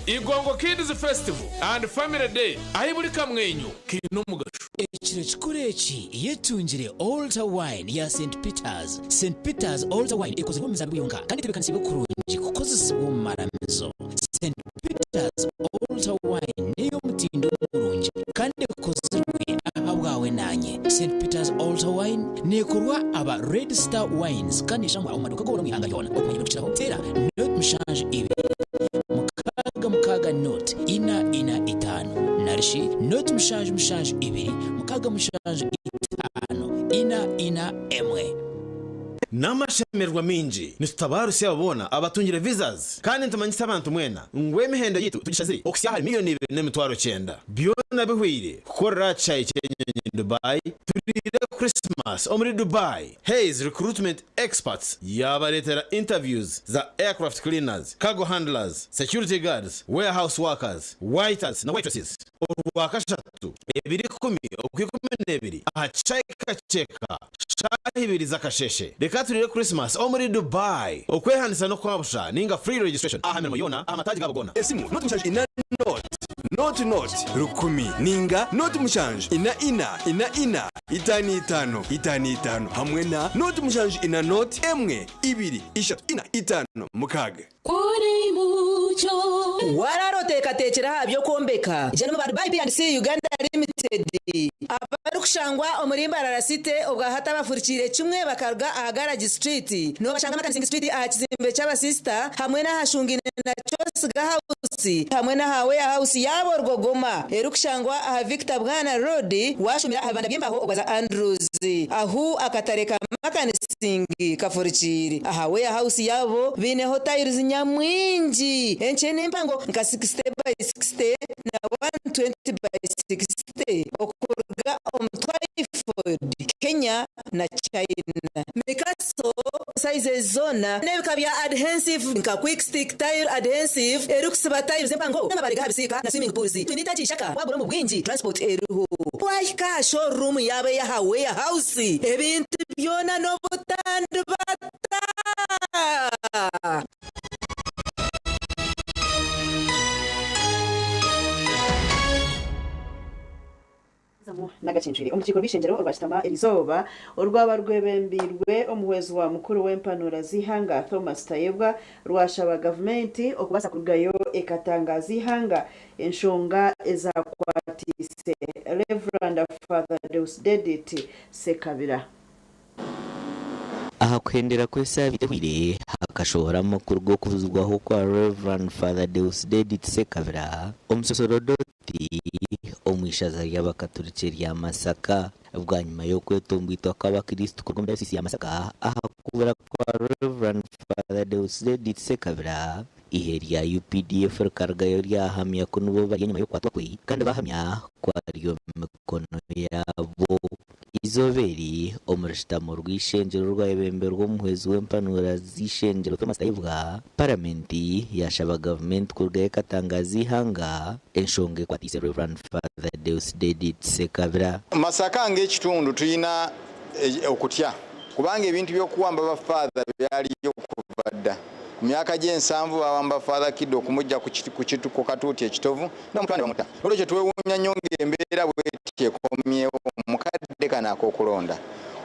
Igongo Kids Festival and Family Day ahi buri kamwenyo kaine omugasho. Ekiro kikuru eki yetungire Altar Wine ya Saint Peters. Saint Peters Altar Wine ekozirwe omu mizaabibu yonka kandi etebeekanisiibwe kurungi kukozesibwa omu maramizo. Saint Peters Altar Wine n'ey'omutindo murungi kandi ekozirwe ahabwawe naanye. Saint Peters Altar Wine neekorwa aba Red Star Wines kandi neeshangwa omu maduuka goona omu ihanga ryona. Okumanya ebirikukiraho, teera 0 7 2 6 6 0 4 4 5 narishi 0 7 7 2 6 7 5 4 4 1. N'amashemererwa maingi nitutabaarusya abo boona abatungire visas kandi nitumanyisa abantu mwena ngu emihendo yaitu tugishazire okuhitsya ahari 2,900,000. Byona bihweire kukorera aha kishaayi ky'enyonyi Dubai. Turiire Christmas omuri Dubai. Hays Recruitment Experts yaabareetera interviews za aircraft cleaners, cargo handlers, security guards, warehouse workers, waiters na waitresses. Orwakashatu, ebiro ikumi Okwikumineebiri aha kishaayi Kakyeka, shaaha ibiri z'akasheeshe. Reka turiire Christmas omuri Dubai. Okwehandiisa n'okwa busha ninga free registration aha mirimo yoona aha mataagi gaabo goona. Esimu, noti mushanju ina noti noti noti rukumi ninga noti mushanju ina ina ina ina itaano itaano itaano itaano hamwe na noti mushanju ina noti emwe ibiri ishatu ina itaano mukaaga. Waaraara oteekateekire aha by'okwombeka? Ija n'omu ba Dubai B&C Uganda Limited abarikushemeza. Erikushangwa omuri Mbarara City obwahati abafurukire kimwe bakaruga aha Garage Street nobashanga Makanising Street aha kizimbe ky'abasisita hamwe n'aha Shungine na Kyosiga House hamwe n'aha Warehouse yaabo Rwogoma erikushangwa aha Victor Bwana Road washumira aha bibanda by'embaho obwaza Andrews ahu akatare ka Makanising kafurukiire aha Warehouse yaabo baineho tiles nyamwingi enkye n'empango nka 60 by 60 na 120 by 60 okuruga omu Twyford, Kenya na China. Mikaso sizes zoona n'ebika bya adhensive nka Quick Stick Tile Adhensive erikusiba tiles empango n'amabaare g'aha bisiika na swimming pools. Twine itaagi ishaka wagura omu bwingi transport eriho. Wahika aha showroom yaabo ey'aha Warehouse ebintu byona n'obutandibata. Nagakincwire omu rukiiko rw'eishengyero orwa Kitama erizooba orwaba rwebembeirwe omuhwezi wa mukuru w'empanuura z'eihanga Thomas Tayebwa rwashaba gavumenti okubaasa kurugayo ekatangaaza eihanga enshonga ezakwatiise Rev. Father Deusdedit Ssekabira. Aha kuhendera kw'esaabiiti ehweire, hakashohora amakuru g'okubuzibwaho kwa Rev. Father Deusdedit Ssekabira, omusosorodoti omu ishaza ry'Abakaturiki erya Masaka bwanyima y'okwetomboitwa kw'abakristo kuruga omu dayosiisi ya Masaka aha kubura kwa Rev. Father Deusdedit Ssekabira. Eihe rya UPDF rikarugayo ryahamya ku nibo bari enyima y'okukwatwa kwe kandi bahamya ku ari omu mikono yaabo. Eizooba eri, omu rushutamo rw'eishengyero orwayebemberwa omuhwezi w'empanuura z'eishengyero Thomas Tayebwa, Paramenti yaashaba gavumenti kurugayo ekatangaaza eihanga enshonga ekwatiise Rev. Father Deusdedit Ssekabira. Masaka ng'ekitundu tulina okutya kubanga ebintu by'okuwamba ba Father byaliyo kuva dda. Mu myaka gy'ensanvu baawamba Father Kiddu okumujja ku katuuti e Kitovu ne bamutwala ne bamutta. Noolwekyo twewuunya nnyo ng'embeera bw'eti ekomyewo mu kadde kano ak'okulonda.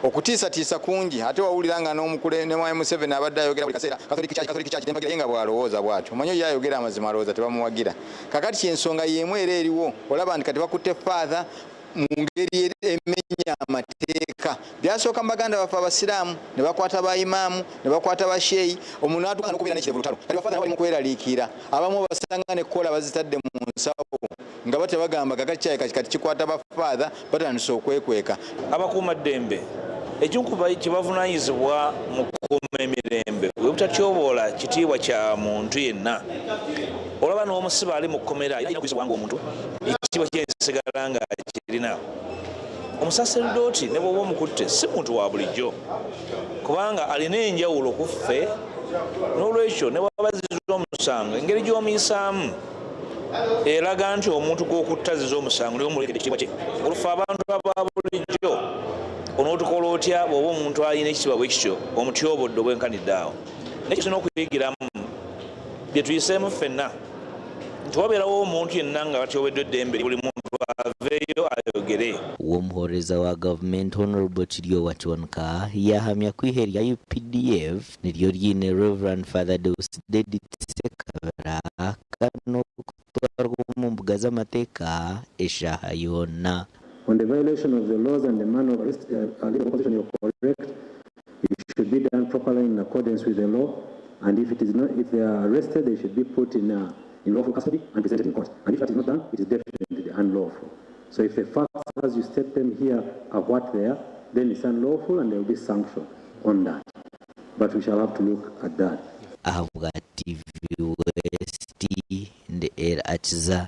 Okutiisatiisa kungi ate wawulira nga n'omukule ne Mwami Museveni abadde ayogera buli kaseera Catholic Church, Catholic Church tempagira ye nga bw'alowooza bw'atyo. Omanyi ye ayogera amazima alowooza tebamuwagira. Kaakati ky'ensonga y'emu era eriwo olaba nti kati bakutte Father mu ngeri emenya amateeka. Byasooka mu baganda baffe Abasiraamu ne bakwata ba Imaamu ne bakwata ba Sheeyi omuntu n'atuuka n'okubeera n'ekirevu lutalo. Kati ba Father nabo bali mu kweraliikirira. Abamu obasanga ne kkola bazitadde mu nsawo nga batya bagamba kaakati kirabika kati kikwata ba Father batandise okwekweka. Abakuumaddembe ekimu ku kye bavunaanyizibwa mu kukuuma emirembe bwe butatyoboola kitiibwa kya muntu yenna. Olaba n'omusibe ali mu kkomera alina okuyisibwa ng'omuntu, ekitiibwa kye kisigala nga kirina. Omusaserdooti ne bw'oba omukutte si muntu wa bulijjo kubanga alina enjawulo ku ffe, n'olwekyo ne bw'aba azizza omusango engeri gy'omuyisaamu eraga nti omuntu gw'okutte azizza omusango naye omulekedde ekitiibwa kye. Olwo ffe abantu aba bulijjo onootukola otya bw'oba omuntu alina ekitiibwa bwe kityo omutyobodde obwenkanidde awo? Naye kye tulina okuyigiramu bye tuyiseemu ffenna nti wabeerawo omuntu yenna nga batyobeddwa eddembe buli muntu aveeyo ayogere. Omuhorereza wa gavumenti Honourable Kiryowa Kiwanuka yahamya ku eihe rya UPDF niryo ryine Rev Father Deusdedit Ssekabira kandi n'okutwarwa omu mbuga z'amateeka eshaaha yoona. On the violation of the laws and the manner of arrest, leader of opposition, you're correct. It should be done properly in accordance with the law. And if it is not, if they are arrested, they should be put in lawful custody and presented in court. And if that is not done, it is definitely unlawful. So if the facts as you state them here are what they are, then it's unlawful and there will be sanction on that. But we shall have to look at that. Ahabwa TV West ndi El Akiza.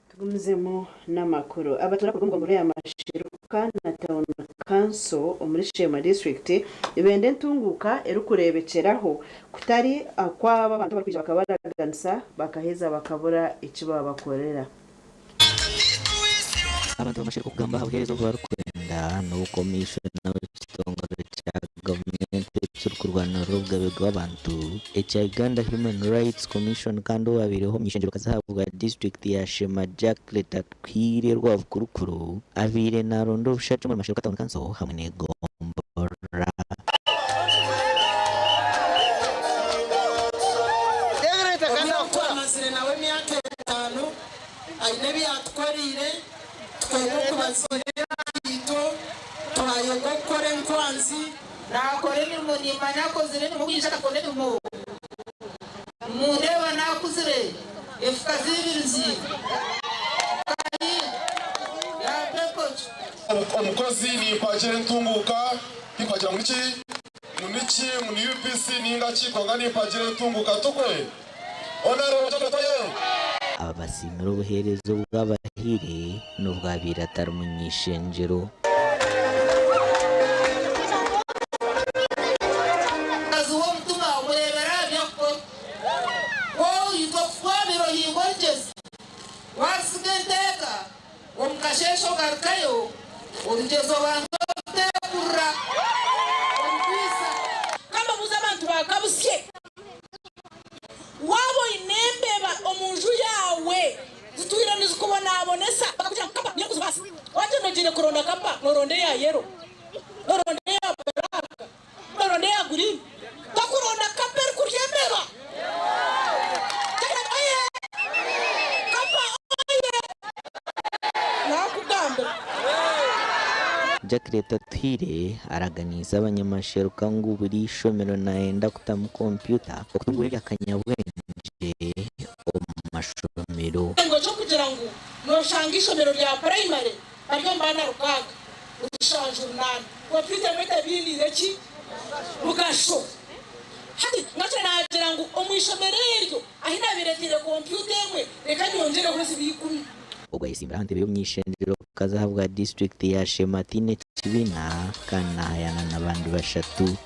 Tugumizemu n'amakuru. Abatuura kuruga omu ya Mashiruka na Town Council omuri Sheema District benda entunguuka erikureebekyeraho kutari akwaba abantu abarikwija bakabaraganisa bakaheza bakabura eki babakorera. Abantu b'Amashiruka okugamba aha buheereza obu barikwenda n'obukomishona w'ekitongore kya gavumenti ekirikurwanirira obugabe bw'abantu ekya Uganda Human Rights Commission kandi owabaireho omuny'ishengyero-kazi ahabwa disiturikiti ya Sheema Jacqueline Atuhaire Rwabukurukuru abaire naronda obushagiki omuri Mashiruka Town Council hamwe n'egomborora. Obwire obu twamazire nawe emyaka etaano aine ebi yaatukoreire. Twega okubaziira enkaito, twayega okukora enkwanzi. Naakora emirimo nimmanya akozire emirimo kwija akakora emirimo. Nimundeeba naakuzire efuka z'ibirizi kahi yampa enkojo. Omukozi nimpagira entunguka tinkugira ngu niki ngu niki ngu ni UPC ninga ki kwonka nimpagira entunguka tukwe Honourable Toye. Aba basiimire obuheereza obu abahaire n'obwabaire atari muny'eishengyero. Omukazi w'omutima omureebera aha by'akukora. Ku ohika okuhwamira ohinga orugyezi, waarusiga enteeka, omu kasheeshe ogarukayo, orugyezi obanza oruteekurura, orugwisa. Ka mbabuuze abantu ba Kabusye, waaba oine embeba omu nju yaawe zitwire nizikubonabonesa bakakugira ngu kapa niyo erikuzibaasa, wagyenda ogiire kuronda kapa noronda eya yellow, noronda eya black, noronda eya green, tokuronda kapa erikurya embeba. Oye! Kapa oye! Nakugambira. Jacqueline Atuhaire araganiise abanyamasheruka ngu buri ishomero nayenda kutamu kompyuta okutunguura eby'akanyabwengye omu mashomero. Ekirengo ky'okugira ngu noshanga eishomero rya purayimare bari omu baana 6, 7, 8, kompyuta emwe tebainiire ki mugasho. Hati ngakira naagira ngu omu ishomero eryo ahi naabaire ntaire kompyuta emwe reka nyongyereho zibe ikumi. Ogwo ayesimbire aha ntebe y'omuny'eishengyero-kazi ahabwa disiturikiti ya Sheema ataine kibiina kandi naahayana n'abandi bashatu.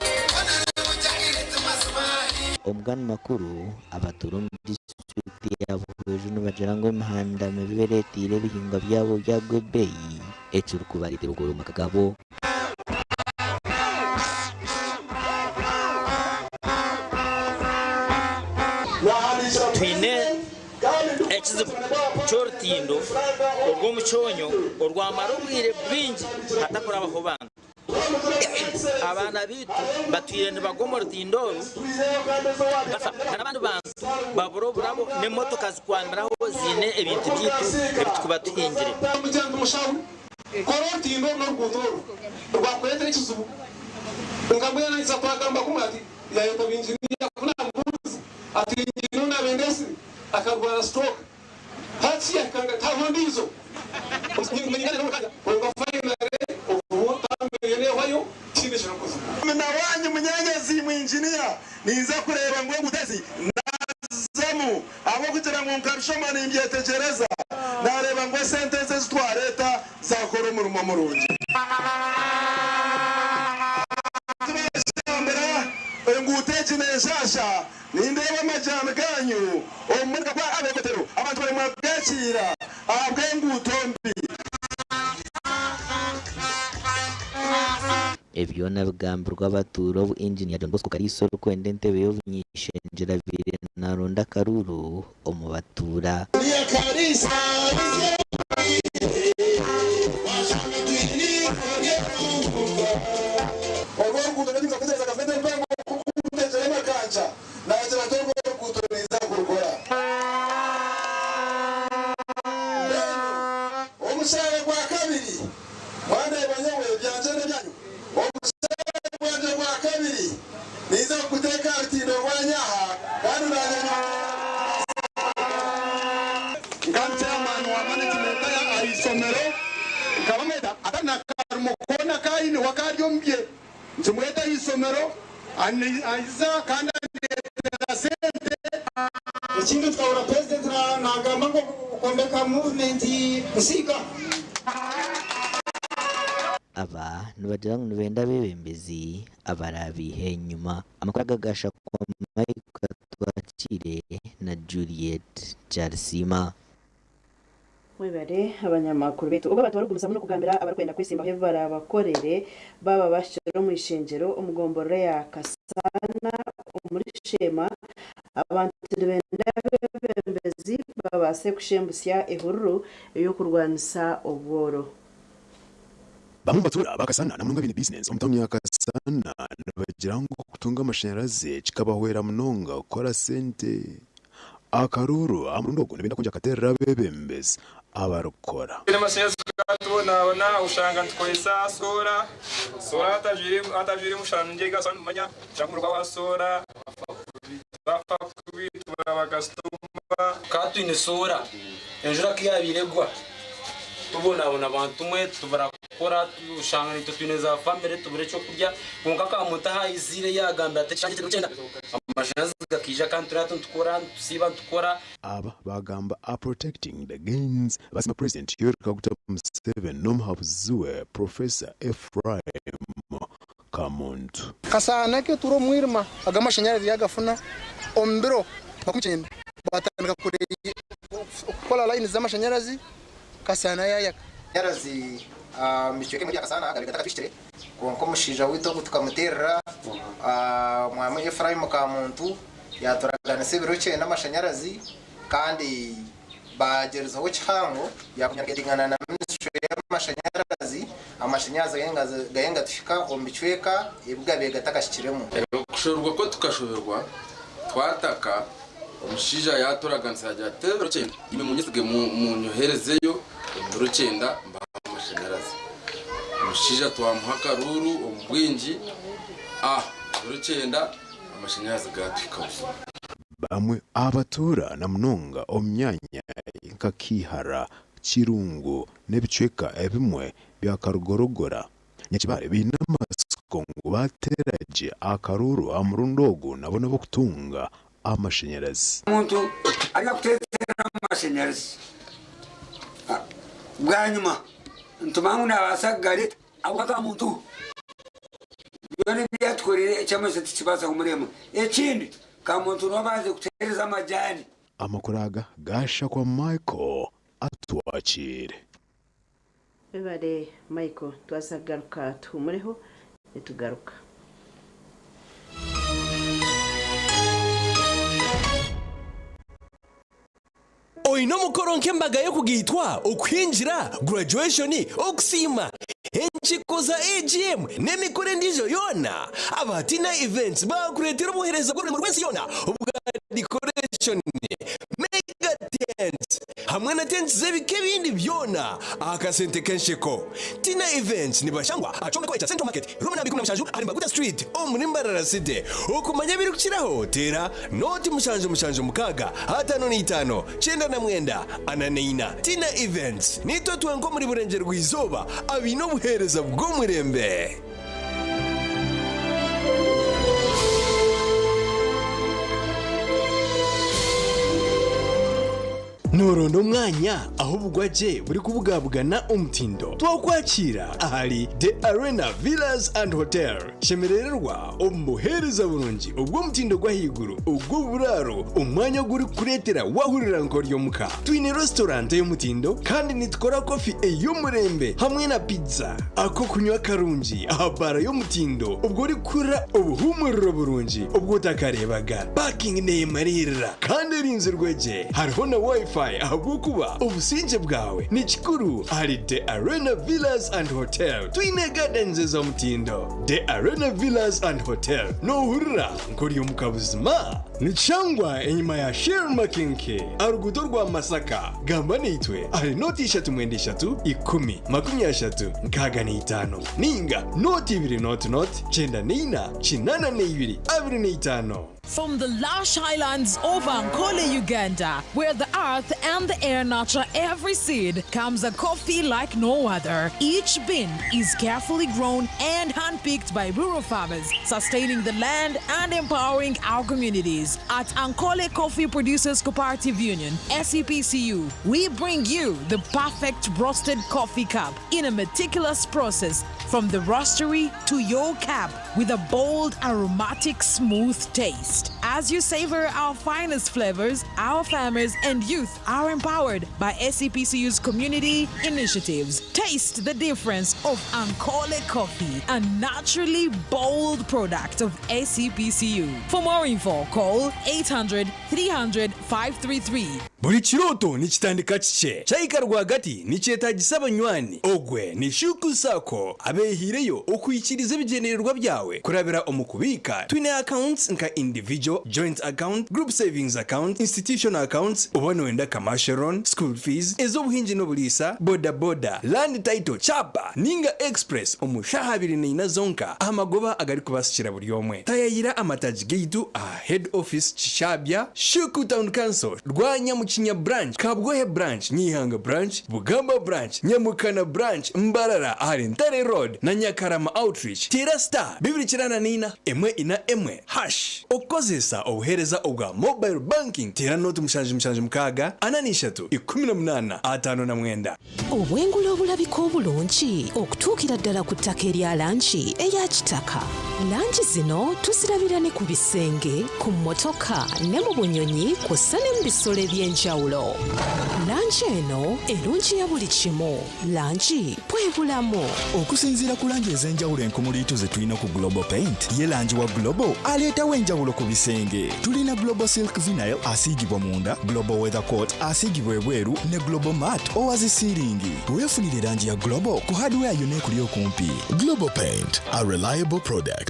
Omugani makuru, abatuura omu disiturikiti ya Buhweju nibagira ngu emihanda mibi ereeteire ebihingwa byabo byagwa ebeeyi ekirikubareetera okuhurira omu maka gaabo. Twine ekizibu ky'orutindo orw'omukyonyo orwamara obwire bwingi hatakurabaho bantu. Abaana baitu batwire nibagwa omu rutindo oru bafa n'abandi bantu babura oburabo n'emotoka zikwamiraho ziine ebintu byaitu ebi turikuba tuhingire. Kora orutindo oru n'oruguuto oru rwakureetera ekizibu. Nkambwenu naahiza twagamba kumwe ati yaayeta bainginiya ku naamubuurize ati inginiya onu naabe ndeetsire akarwara stroke hati yahika tihariho ndiijo kwonka finally obu tambiire neehwayo tihaine ekirikuzibu. Na wanyu munyanyazi imwe inginiya, ninza kureeba ngu enguuto ezi naazizamu ahabw'okugira ngu nkabishoma nimbyetegyereza, naareeba ngu esente ezi ezi twareeta zaakora omurimo murungi. Tibashambura enguuto egi n'enshasha, nindeeba amajaani gaanyu omu mwaka gwa Abegotero abantu baremwa kugakiira ahabw'enguuto mbi. Ebi byona bigambirwe abatuura obu Engineer John Bosco Kaliisa orikwenda entebe y'obuny'eishengyero abaire naronda akaruuru omu batuura. Orwo oruguuto nibyo kutekyereza gavumenti empango kutekyera emakanja naagira ati orwo oruguuto ninza kurukora. Mbwenu omushara gwa kabiri mwandeeba nyowe ebyangye n'ebyanyu, omushara gwangye gwa kabiri ninza kuguteeka aha rutindo rwanyu aha kandi naanye nyongyere Nka chairman wa management aha ishomero nkaba mweta atari na karimo koona aku aine akari omu bye nkimweta aha ishomero aiza kandi andeetera sente. Ekindi tukahurira Purezidenti nagamba ngu okwombeka muvumenti nsiika. Aba nibagira ngu nibenda abeebembezi abaraabiihe enyima. Amakuru aga gaashakwa Mike Katwakiire na Juliet Kyarisiima. Mwebare abanyamakuru baitu. Obwo abantu barikugumizamu n'okugambira abarikwenda kwesimbaho ebi baraabakorere baaba bahikire omu ishengyero omu gomborora ya Kasana omuri Sheema. Abantu nibenda abeebembezi babaase kushembusya ehururu ey'okurwanisa obworo. Bamwe omu batuura ba Kasana na munonga abaine bizinesi omu tauni ya Kasana nibagira ngu okutunga amashanyarazi kikabahwera munonga kukora sente. Akaruuru aha murundi ogu nibenda kwongyera kukateerera abeebembezi abarikukora. Amashanyarazi tukatubonabona oshanga nitukozesa soora, soora hatajwire mushana nigyo manya omuriro gwa soora twafa kubi tubura bakasitoma. Tukaba twine soora, enjura ku yaabaire egwa tubonabona bantu mwe tubura kukora oshanga naitwe twine za famire tubura ekyokurya kwonka Kamuntu ahu aiziire yaagambira ati ekishanja kyenda amashanyarazi gakaija kandi turiyo hati nitukora nitusiiba nitukora. Aba baagamba a Protecting the Gains basiima Purezidenti Yoweri Kaguta Museveni n'omuhabuzi we Professor Ephraim Kamuntu. Kasaana ke turi omu mwirima aga amashanyarazi yagafuna omu biro 90 batandika kukora layini z'amashanyarazi Kasaana yayaka. Amashanyarazi omu bicweka ebimwe bya Kasaana gabaire gatakatuhikire kwonka omushaija waitu ogu tukamuteerera Omwami Ephraim Kamuntu yaturaganisa ebiro kyenda amashanyarazi kandi baagyerizeho kihango yakunyagana na minisiture y'amashanyarazi, amashanyarazi gaye nigatuhika omu bicweka ebi gabaire gatakahikiremu. Okushoberwa kwo tukashoberwa twataka, omushaija yaaturaganisa yaagira ati ebiro kyenda imwe munyesige munyoherezeyo omu biro kyenda mbahe amashanyarazi. Omushaija twamuha akaruuru omu bwingi, ebiro kyenda amashanyarazi gaatuhika buzima. Bamwe aha batuura na munonga omu myanya nka Kiihara, Kirungu n'ebicweka ebimwe bya Karugorogora, Nyakibale baine amatsiko ngu baateera gye akaruuru aha murundi ogu nabo n'ab'okutunga amashanyarazi. Omuntu aryakuteetera amashanyarazi bwanyima nitumanya ngu naabaasa kugareeta ahabw'okuba ka muntu byona ebi yatukoreire eky'amaisho tikibaasa kumurema. Ekindi ka muntu niwe abanze kutuheereza amajaani. Amakuru aga gaashakwa Michael Atwakiire. Webare Michael twaza kugaruka tuhumureho nitugaruka. Oine omukoro nk'embaga y'okugaitwa, okuhingira, graduation, okusiima, enkiiko za AGM n'emikoro endiijo yoona? Aba Tina Events baakureetera obuheereza bw'orurengo rw'ensi yoona obwa decoration, mega tents hamwe na tents z'ebika ebindi byona aha kasente k'ensheko. Tina Events nibashangwa aha kyombeko ekya Central Market, room namba 17 ahari Mbaguta Street omuri Mbarara City. Okumanya ebirikukiraho teera Nooti mushanju mushanju mukaaga 55 99 44 Tina Events Niitwe twenka omuri Burengyerwa-izooba abaine obuheereza bw'omurembe. Nooronda omwanya ahu obugwagye burikubugabugana omutindo? Twakwakiira ahari The Arena Villas and Hotel. Shemerererwa omu buheereza burungi obw'omutindo gw'ahaiguru ogw'oburaaro, omwanya ogurikukureetera waahurira nk'ori omuka. Twine restaurant ey'omutindo kandi nitukora kofi ey'omurembe hamwe na pizza. Ak'okunywa karungi aha baara y'omutindo obwo orikuhurira obuhuumuriro burungi obu otakareebaga. Parking neeyemariirira kandi erinzirwe gye. Hariho na Wi-Fi ahabw'okuba obusingye bwawe ni kikuru ahari The Arena Villas and Hotel. Twine gardens ez'omutindo. The Arena Villas and Hotel. Noohurira nk'ori omuka buzima? Nikishangwa enyima ya Shell Makinke aha ruguuto rwa Masaka. Gamba naitwe ahari nooti ishatu mwenda ishatu ikumi makumi ashatu nkaaga na itaano nainga nooti ibiri nooti nooti kyenda naina kinaana na ibiri abiri na itaano. From the lush highlands of Ankole, Uganda, where the earth and the air nurture every seed, comes a coffee like no other. Each bean is carefully grown and handpicked by rural farmers, sustaining the land and empowering our communities. At Ankole Coffee Producers Cooperative Union, SEPCU, we bring you the perfect roasted coffee cup in a meticulous process from the roastery to your cup with a bold, aromatic, smooth taste. As you savor our finest flavors, our farmers and youth are empowered by SEPCU's community initiatives. Taste the difference of Ankole Coffee, a naturally bold product of SEPCU. For more info, call 800 300 533. Buri kirooto nikitandika kikye, kyahika rwagati nikyetaagisa abanywani. Ogwe ni Shuku Sacco abeehaireyo okuhikiiriza ebigyendererwa byawe kurabira omu kubiika. Twine accounts nka individual savco, joint account, group savings account, institutional accounts, oba nooyenda commercial loan, school fees, ez'obuhingi n'oburiisa, boda boda, land title, chapa ninga express omu shaaha 24 zonka aha magoba agarikubasikira buri omwe. Tayayira amataagi gaitu aha Head Office Kishabya, Shuku Town Council, Rwanyamukinya Branch, Kabwohe Branch, Nyeihanga Branch, Bugamba Branch, Nyamukana Branch, Mbarara ahari Ntare Road na Nyakarama Outreach. Teera star 294 1 4 hash. Okukozesa obuheereza obwa mobile banking, teera nooti 776 43 18 59. Obwengula obulabika obulungi okutuukira ddala ku ttaka erya langi eya kitaka. Langi zino tuzirabira ne ku bisenge, ku mmotoka ne mu bunyonyi kw'ossa ne mu bisolo eby'enjawulo. Langi eno erungiya buli kimu. Langi bwe bulamu. Okusinziira ku langi ez'enjawulo enkumuliitu ze tulina ku Global Paint, ye langi wa Global aleetawo enjawulo ku bisenge. Tulina Global Silk Vinyl asiigibwa munda, Global Weather Coat asiigibwa ebweru ne Global Matte owa zi siiringi. Weefunire langi ya Global ku hardware yonna ekuli okumpi. Global Paint, a reliable product.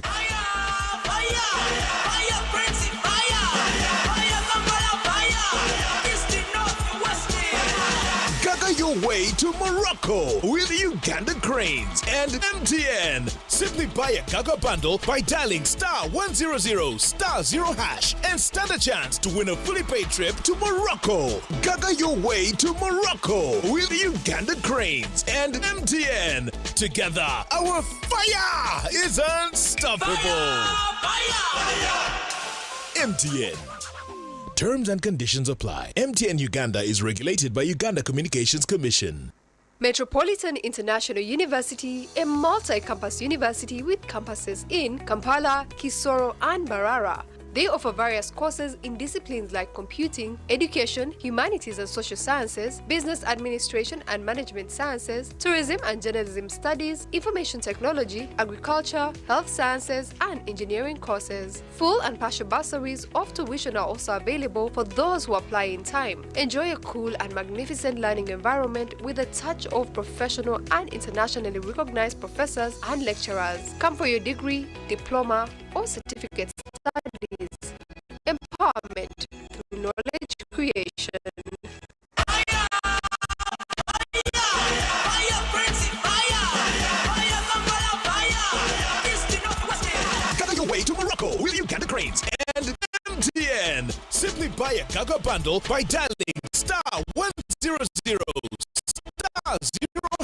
Gaga your way to Morocco with Uganda Cranes and MTN. Simply buy a Gaga bundle by dialing star 100 star 0 hash and stand a chance to win a fully paid trip to Morocco. Gaga your way to Morocco with Uganda Cranes and MTN. Together, our fire is unstoppable. MTN. Terms and conditions apply. MTN Uganda is regulated by Uganda Communications Commission. Metropolitan International University, a multi-campus university with campuses in Kampala, Kisoro, and Mbarara. They offer various courses in disciplines like computing, education, humanities and social sciences, business administration and management sciences, tourism and journalism studies, information technology, agriculture, health sciences, and engineering courses. Full and partial bursaries of tuition are also available for those who apply in time. Enjoy a cool and magnificent learning environment with a touch of professional and internationally recognized professors and lecturers. Come for your degree, diploma, or certificate studies. Empowerment through knowledge creation. Gaga your way to Morocco with Uganda Cranes and MTN. Simply buy a Gaga bundle by dialing star 100 star 0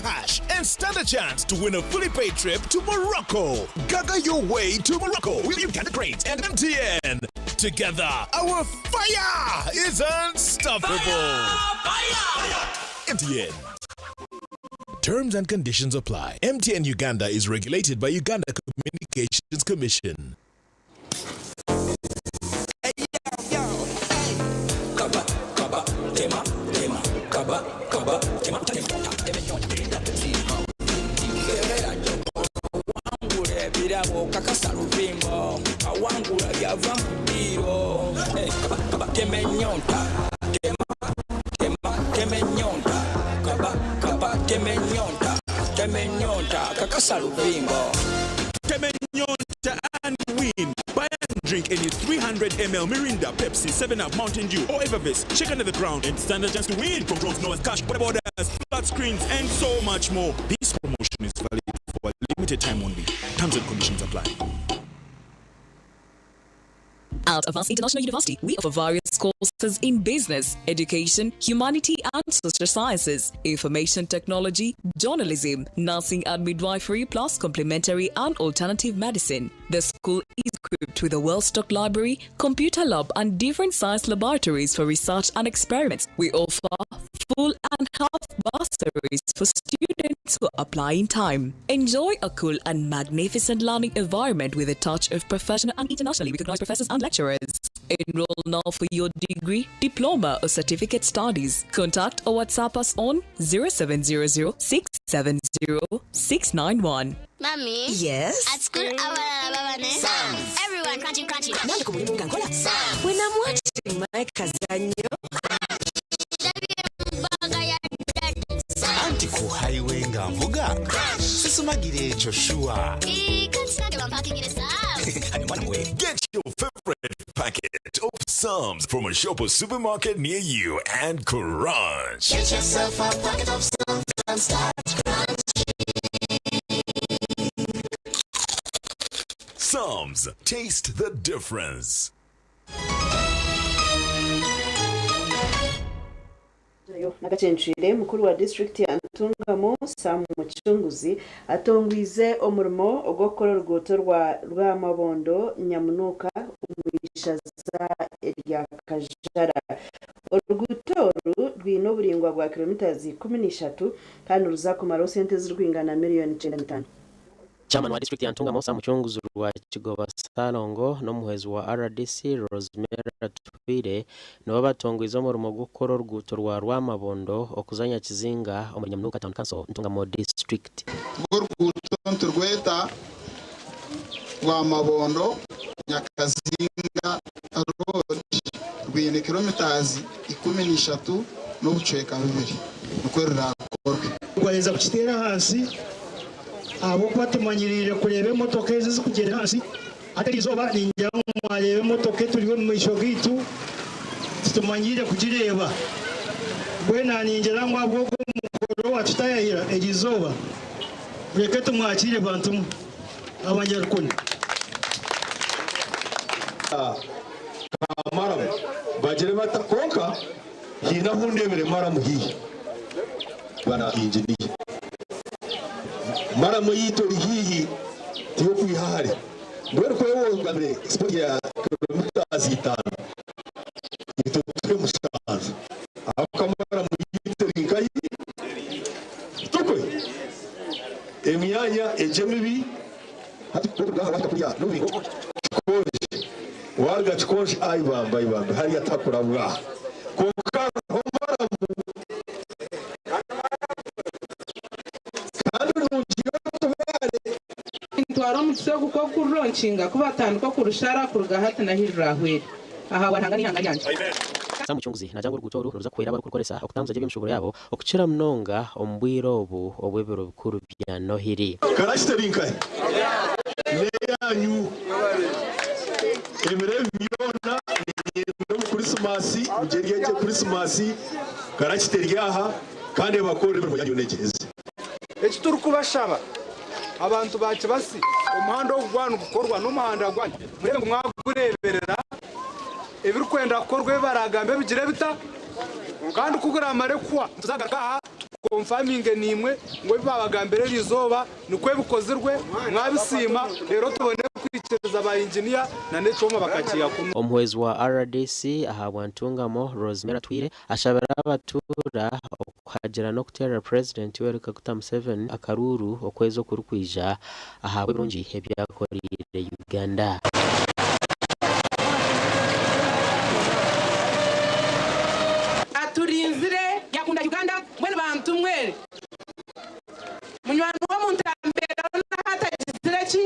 hash and stand a chance to win a fully paid trip to Morocco. Gaga your way to Morocco with Uganda Cranes and MTN. Together, our fire is unstoppable. MTN. Terms and conditions apply. MTN Uganda is regulated by Uganda Communications Commission. Kaba, kaba, tema, tema, kaba, kaba, tema, tema, tema. Wangula ebirabo kakasa luvimbo awangula byava mu ddiiro Eh, kaba, kaba, tema ennyonta tema tema tema ennyonta kaba kaba tema ennyonta tema ennyonta kakasa luvimbo. Tema ennyonta and win. Buy and drink any 300 ml Mirinda, Pepsi, 7-Up, Mountain Dew, or Evervest. Check under the ground and stand a chance to win from drones, Noah's cash, borders, flat screens, and so much more. This promotion is valid for a limited time only. Terms and conditions apply. At Avance International University, we offer various courses in business, education, humanity and social sciences, information technology, journalism, nursing and midwifery, plus complementary and alternative medicine. The school is equipped with a well-stocked library, computer lab, and different science laboratories for research and experiments. We offer full and half bursaries for students who apply in time. Enjoy a cool and magnificent learning environment with a touch of professional and internationally recognized professors and lecturers. Enroll now for your degree, diploma, or certificate studies. Contact or WhatsApp us on 0700 670 691. Mommy? Yes? At school, abalala babane. Everyone crunching, crunching. Nange ku mulimu nga nkola. When I'm watching my kazannyo. Mbaga ya daddy. Anti ku highway nga nvuga sisumagira ekyo sure. Kati nange bampakingire sam. Mwana we. Get your favorite packet. packet of Psalms from a shop or supermarket near you and crunch. Get yourself a packet of Psalms and start crunching. Psalms, taste the difference. Nakacencwire mukuru wa disiturikiti ya Ntungamo Sam Mucunguzi atongwize omurimo ogw'okukora oruguuto rwa Rwamabondo Nyamunuuka omu ishaza erya Kajara. Oruguuto oru rwine oburaingwa bwa kilomita 13 kandi niruza kumaraho sente ezirikwingana miriyoni 95. Chairman wa district ya Ntungamo Sam Mucunguzi rwa Kigoba Ssalongo n'omuhwezi wa RDC Rosemary Atuhaire nibo batongwize omurimo gw'okukora oruguuto rwa Rwamabondo okuza Nyakizinga omuri Nyamunuuka Town Council, Ntungamo District. Oruguuto niturweta Rwamabondo Nyakazinga Road rwine kilometres 13 n'obucweka bubiri nikwo ruraakorwe. Twaheza kukiteera ahansi ahabw'okuba tumanyiriire kureeba emotoka ezi ezikugyendera ahansi. Hati eriizooba ningira ngu mwareeba emotoka eturi omu maisho gaitu titumanyiire kugireeba. Mbwenu ningira ngu ahabw'ogwo mukoro owatutayayira eriizooba, mureke tumwakiire bantumwe abanyarukoni. Ka maramu bagire bata kwonka haine ahu ndebire maramu haihi bana inginiya. Maramu eyaitu eri haihi tiyokwiha hare. Mbwenu ku ogambire sport ya kilometres itano itwe tuhe mushanju ahabw'okuba maramu yaitu eri nkahi? Tukwe emyanya egi emibi hati kuruga aha wahika kuriya n'orubingo Kikonje waruga Kikonje ai bambe ai bambe hariya tihakurabwa kwonka hariho maramu kandi nungi y'otubaare. Nintwara omukisa ogu kw'okururonkinga ku batandika okurushara kuruga hati na ahi rurahwere ahabwa Ruhanga n'eihanga ryangye. Sam Mucunguzi naagira ngu oruguuto oru niruza kuhwera abarikurukoresa okutambuza gye eby'emishuburo yaabo okukira munonga omu bwire obu obw'ebiro bikuru bya Nohiri. Karasita eri nkahi? N'eyaanyu. Ebiro ebi byona niinyenda omu Kurisimasi mugyerye gye Kurisimasi, karakita eri aha kandi ebakorere emirimo yaanyu yoona egyeheze. Eki turikubashaba abantu ba Kibasi, omuhanda ogu gwaba nigukorwa n'omuhanda gwanyu, mureebe ngu mwagureeberera, ebirikwenda kukorwa ebi baraagambe bigire bita? Kandi ku guramare kuhwa nituzagaruka aha tukonfaminge naimwe ngu ebi baabagambira eri izooba nikwo bikozirwe, mwabisiima, reero tubone kwikiriza ba inginiya n'ekyoma bakakiiha kunu. Omuhwezi wa rdc ahabwa Ntungamo, Rosemary Atwire Ashabire abatuura okuhagira n'okuteerera Purezidenti Yoweri Kaguta Museveni akaruuru okwezi okurikwija ahabw'ebirungi ebi akoreire Uganda. Aturinzire yakunda Uganda mbwenu bantu mwe munywani w'omuntu ambeeraho naha atagizire ki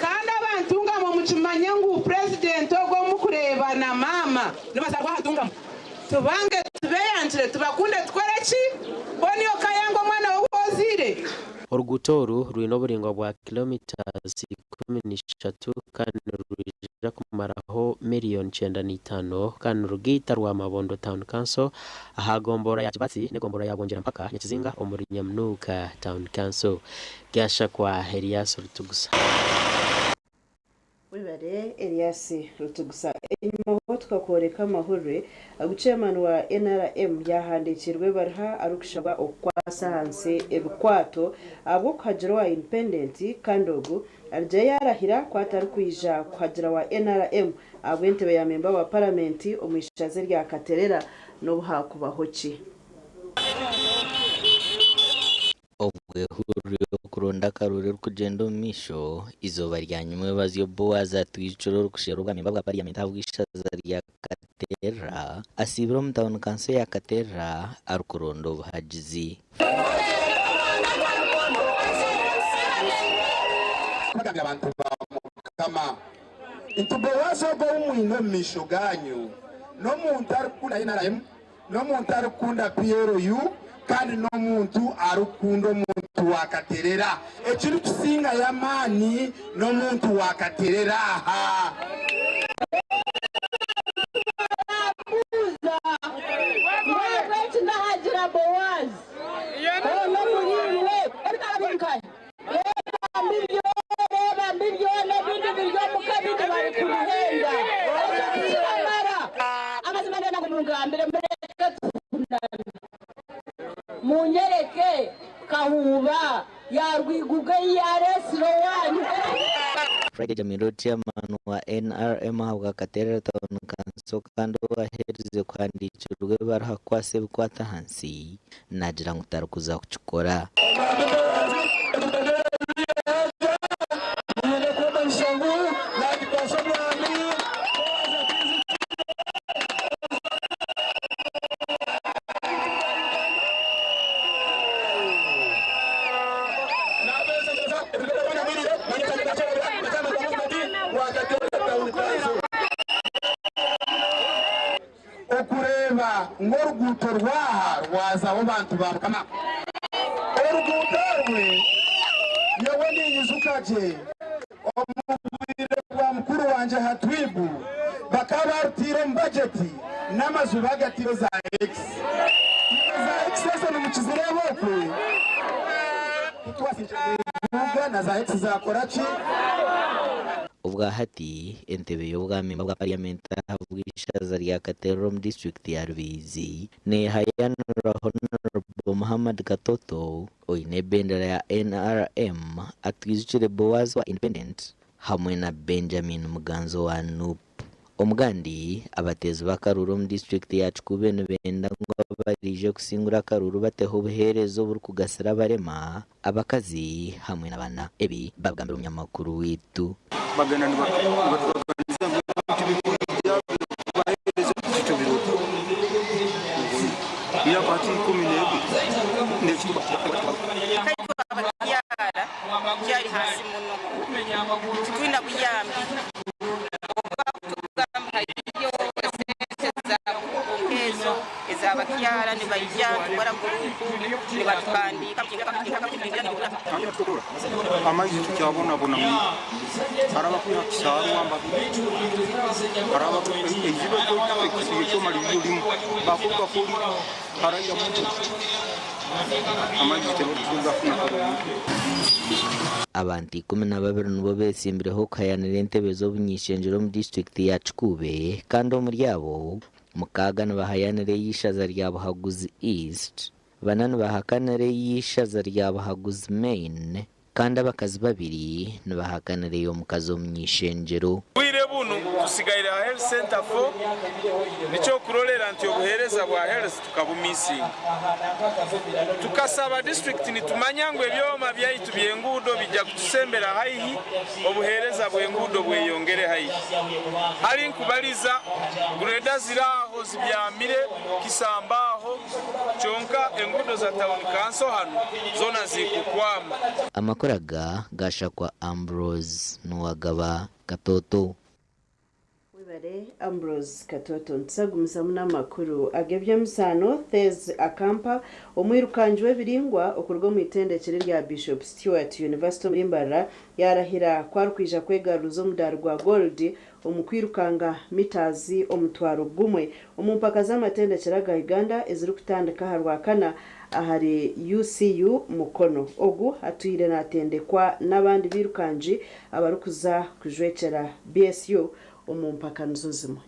kandi abantu nga mwe mukimanye ngu purezidenti ogu omukureeba na maama nibazaarwa aha Ntungamo tubange tubeyangire tubakunde tukore ki mbwenu iwe okayanga omwana we ou ozaire. Oruguuto oru rwine oburaingwa bwa kilometres 13 kandi nirwija kumaraho miriyoni 95 kandi nirugaita Rwamabondo Town Council aha gomborora ya Kibatsi n'egomborora ya Bwongyerampaka Nyakizinga omuri Nyamunuuka Town Council. Gashakwa Elias Rutugusa. Webare Elias Rutugusa. Enyima ho tukakworeka amahurire agu Chairman wa NRM yahandikiirwe ebaruha arikushabwa okukwasa ahansi ebikwato ahabw'okuhagira owa Independent kandi ogu arugire yarahira ku atarikwija kuhagira wa NRM ahabw'entebe ya memba wa Paramenti omu ishaza erya Katerera n'obu haakubaho ki. Obwo ehururu y'okuronda akaruuru erikugyenda omu maisho, eizooba rya nyimwebazyo Boaz Atwijukire orikusherura obwamemba bwa pariyamenti ahabw'eishaza rya Katerera asiibire omu tauni kanso ya Katerera arikuronda obuhagizi. Kubagambira abantu ba Mukama nti, Boazi ogwo ou mwine omu maisho gaanyu n'omuntu arikukunda NRM, N'omuntu arikukunda PLU kandi n'omuntu arikukunda omuntu wa Katerera. Ekirikusingayo amaani n'omuntu wa Katerera aha. ya Bowazi. Hoona omuriimwe ebitara biri nkahi? Reeba mbibyo, reeba mbibyo, n'ebindi biri omuka ebindi bari kubihenda. Ekyo tikibamara. Amazima ndenda ngu mungambire mureke tuhuname. Munyereke Kahuuba yaarwiguga ei yaareetsire owaanyu. Friday Jamiro Chairman wa NRM ahabwa Katerera Town Council kandi owaherize kuhandiikirwa ebaruha kukwasa ebikwata ahansi naagira ngu tarikuza kukikora. Okureeba ngu oruguuto rw'aha rwazaho bantu ba Mukama. Oruguuto orwe nyowe ninyijuka gye omu bwire bwa mukuru wangye Hatwibu bakaba barutaire omu bajeti n'amaju bagataire za X. Za X ezo nimukizireeba okwe? Titwasiga na za X zakora ki? Obwa hati, entebe y'obwamemba bwa Parliament ahabw'eishaza rya Katerera omu disiturikiti ya Rubirizi nehayanirwa Hon. Muhammad Katoto oine ebendera ya NRM atwijukire Boaz wa Independent hamwe na Benjamin Muganza owa nup. Omugandi, abateezi b'akaruuru omu disiturikiti ya Kikuube nibenda ngu abaraije kusingura akaruuru bateho obuheereza oburikugasira abarema, abakazi hamwe n'abaana. Ebi babigambira omunyamakuru waitu. Bagenda nibatubaganiza ngu ebintu birikwija kubaheereza tutyo biroto. Emyaka hati 12 n'ekitundu. Nkaitwe abakyara tukyari hansi muno, titwina buyambi oba kutugamba hariyo esente za gurupu nkezo ezabakyara nibaija nitukora gurupu nibatuhandiika. Amaizi tukyabonabona muno, hariho abakwiha Kisarwa Mbabiri, hariho eiziba ekyoma riri rimwe, bakuruga kuri haraira muno, amaizi tibakugafuna kurungi. Abantu 12 nibo betsimbireho kuhayanira entebe z'obunyishengyero omu disiturikiti ya Kikuube kandi omuri abo 6 nibahayanira ey'eishaza rya Buhaguzi East, 4 nibahakanira ey'eishaza rya Buhaguzi Main kandi abakazi 2 nibahakanira ey'omukazi omunyishengyero. Obwire bunu tusigaire aha health center 4 nikyo kurorera nti obuheereza bwa health tukabumisinga. Tukasaba district nitumanya ngu ebyoma byaitu by'enguudo bijja kutusembera haihi, obuheereza bw'enguudo bweyongere haihi. Hari nkubaliza greda ziraho zibyamire kisambaho kyonka enguudo za town council hano zona zikukwama. Amakuru aga gashakwa Ambrose Nuwagaba Katoto. Webare Ambrose Katoto. Nitusagumizamu n'amakuru ag'eby'emizaano. Thez Akampa omwirukangi w'ebiringwa okuruga omu itendekero rya Bishop Stuart University omuri Mbarara yarahira ku arikwija kwegaruza omudaari gwa gold omu kwirukanga mitazi 1000 omu mpaka z'amatendekero aga Uganda ezirikutandika aha Rwakana ahari UCU Mukono. Ogu atwire natendekwa n'abandi birukangi abarikuza kujwekyera BSU omu mpaka nizo zimwe.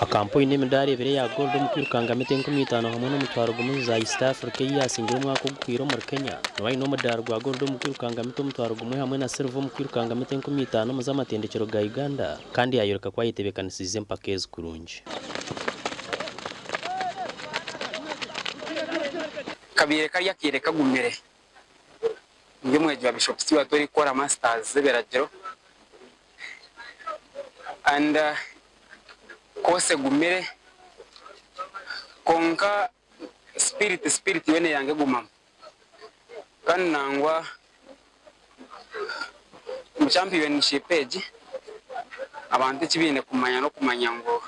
Akampa oine emidaari ebiri eya gold omu kwirukanga mita 5000 hamwe n'omutwaro gumwe za East Africa ei yaasingire omwaka oguhweire omuri Kenya. Niwe aine omudaari gwa gold omu kwirukanga mita 1000 hamwe na silver omu kwirukanga mita 5000 omu z'amatendekero ga Uganda kandi yayoreka ku ayetebeekanisiize empaka ezi kurungi. Kabaire kari akaire kagumire ndi omwegi wa Bishop Stuart orikukora masters z'ebiragiro and course egumire kwonka spirit yoona eyange egumamu kandi nangwa omu championship egi abantu eki baine kumanya n'okumanya ngu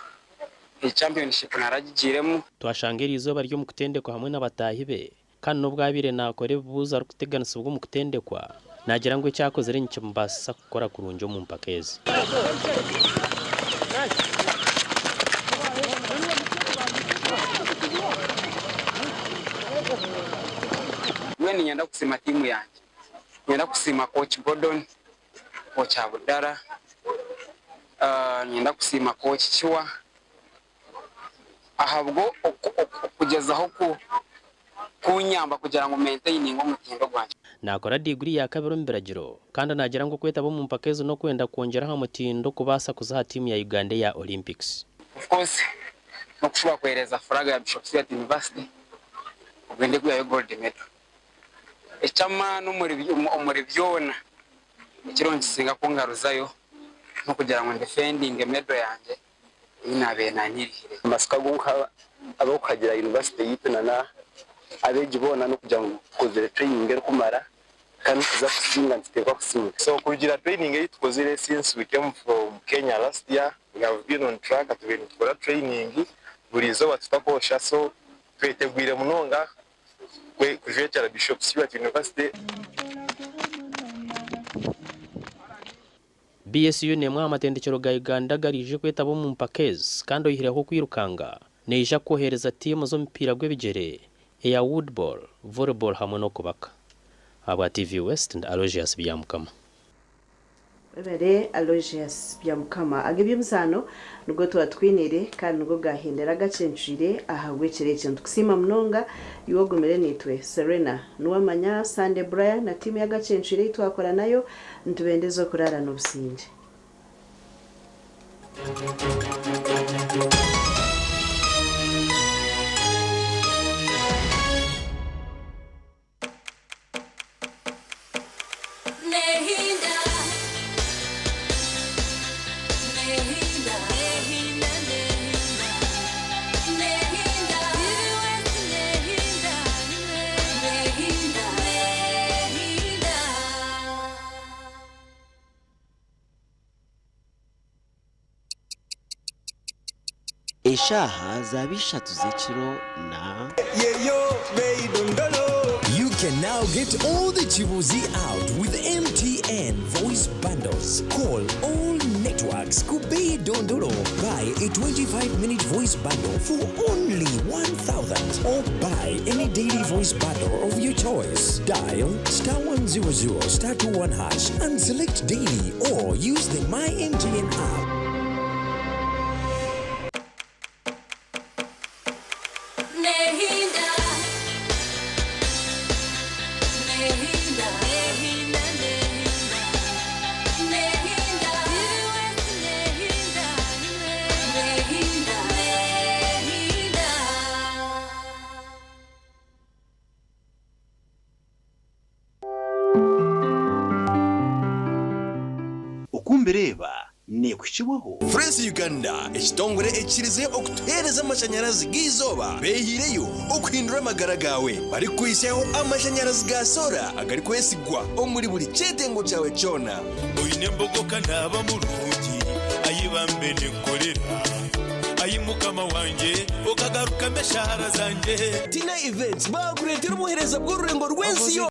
egi championship naragigiiremu. Twashanga eri izooba riri omu kutendekwa hamwe n'abataahi be kandi n'obu abaire naakora ebibuuzo arikuteganisibwa omu kutendekwa naagira ngu ekyakozire nikimubaasisa kukora kurungi omu mpaka ezi. Then niinyenda kusiima tiimu yangye. Niinyenda kusiima Coach Gordon, Coach Abudara, niinyenda kusiima Coach Kiwa ahabwo okugyezaho kunyamba kugira ngu maintaininge omutindo gwangye. Naakora diiguri ya kabiri omu biragiro kandi naagira ngu okwetaba omu mpaka ezi n'okwenda kwongyera aha mutindo kubaasa kuza aha tiimu ya Uganda eya Olympics. Of course n'okushuba kuheereza flag ya Bishop Stuart University obwe ndikwihayo gold medal. Eky'amaani omuri byona ekiriho nikisinga kungaruzayo n'okugira ngu ndifendinge medal yangye ei naabaire naanyirihire. Amasiko agu nkuha ab'okuhagira yunivasite yaitu na abeegi boona n'okugira ngu tukozire training erikumara kandi nituza kusinga nituteekwa kusinga. So kurugiirira training ei tukozire since we came from Kenya last year, we have been on track tubaire nitukora training buri izooba tutakwosha so twetegwire munonga kujwekyera Bishop Stuart University. BSU n'emwe aha matendekero ga Uganda agariije kwetaba omu mpaka ezi kandi oyihireho okwirukanga neija kwohereza tiimu z'omupiira gw'ebigyere eya woodball, volleyball hamwe n'okubaka. Ahabwa TV West ndi Aloysius Byamukama. Webare Aloysius Byamukama. Aga eby'emizaano nigo twatwinire kandi nigo gahendera gacencwire ahabw'ekiro eki. Nitukusiima munonga iwe ogumire naitwe. Serena Nuwamanya, Sunday Brian na tiimu y'agacencwire ei twakora nayo nitubendeza okuraara n'obusingye. Nehinda, nehinda, nehinda, nehinda, nehinda, nehinda, nehinda. Eshaaha zaaba ishatu z'ekiro na. You can now get all the Chibuzi out with MTN voice bundles. Call all networks. Kubei Dondolo. Buy a 25-minute voice bundle for only 1,000 or buy any daily voice bundle of your choice. Dial star 100 star 21 hash and select daily or use the My MTN app. Nehinda, nehinda, nehinda, nehinda, nehinda, nehinda, nehinda. Okumbireeba neekuhikibwaho. Fresh Uganda ekitongore ekikirize okutuheereza amashanyarazi g'eizooba beehiireyo okuhindura amagara gaawe barikukuhitsyaho amashanyarazi ga soora agarikwesigwa omuri buri kyetengo kyawe kyona. Oine embogoka naaba murungi, ai bambe ninkorera, ai Mukama wangye, okagarukamu eshaara zangye. Tina Events baakureetera obuheereza bw'orurengo rw'ensi yoona.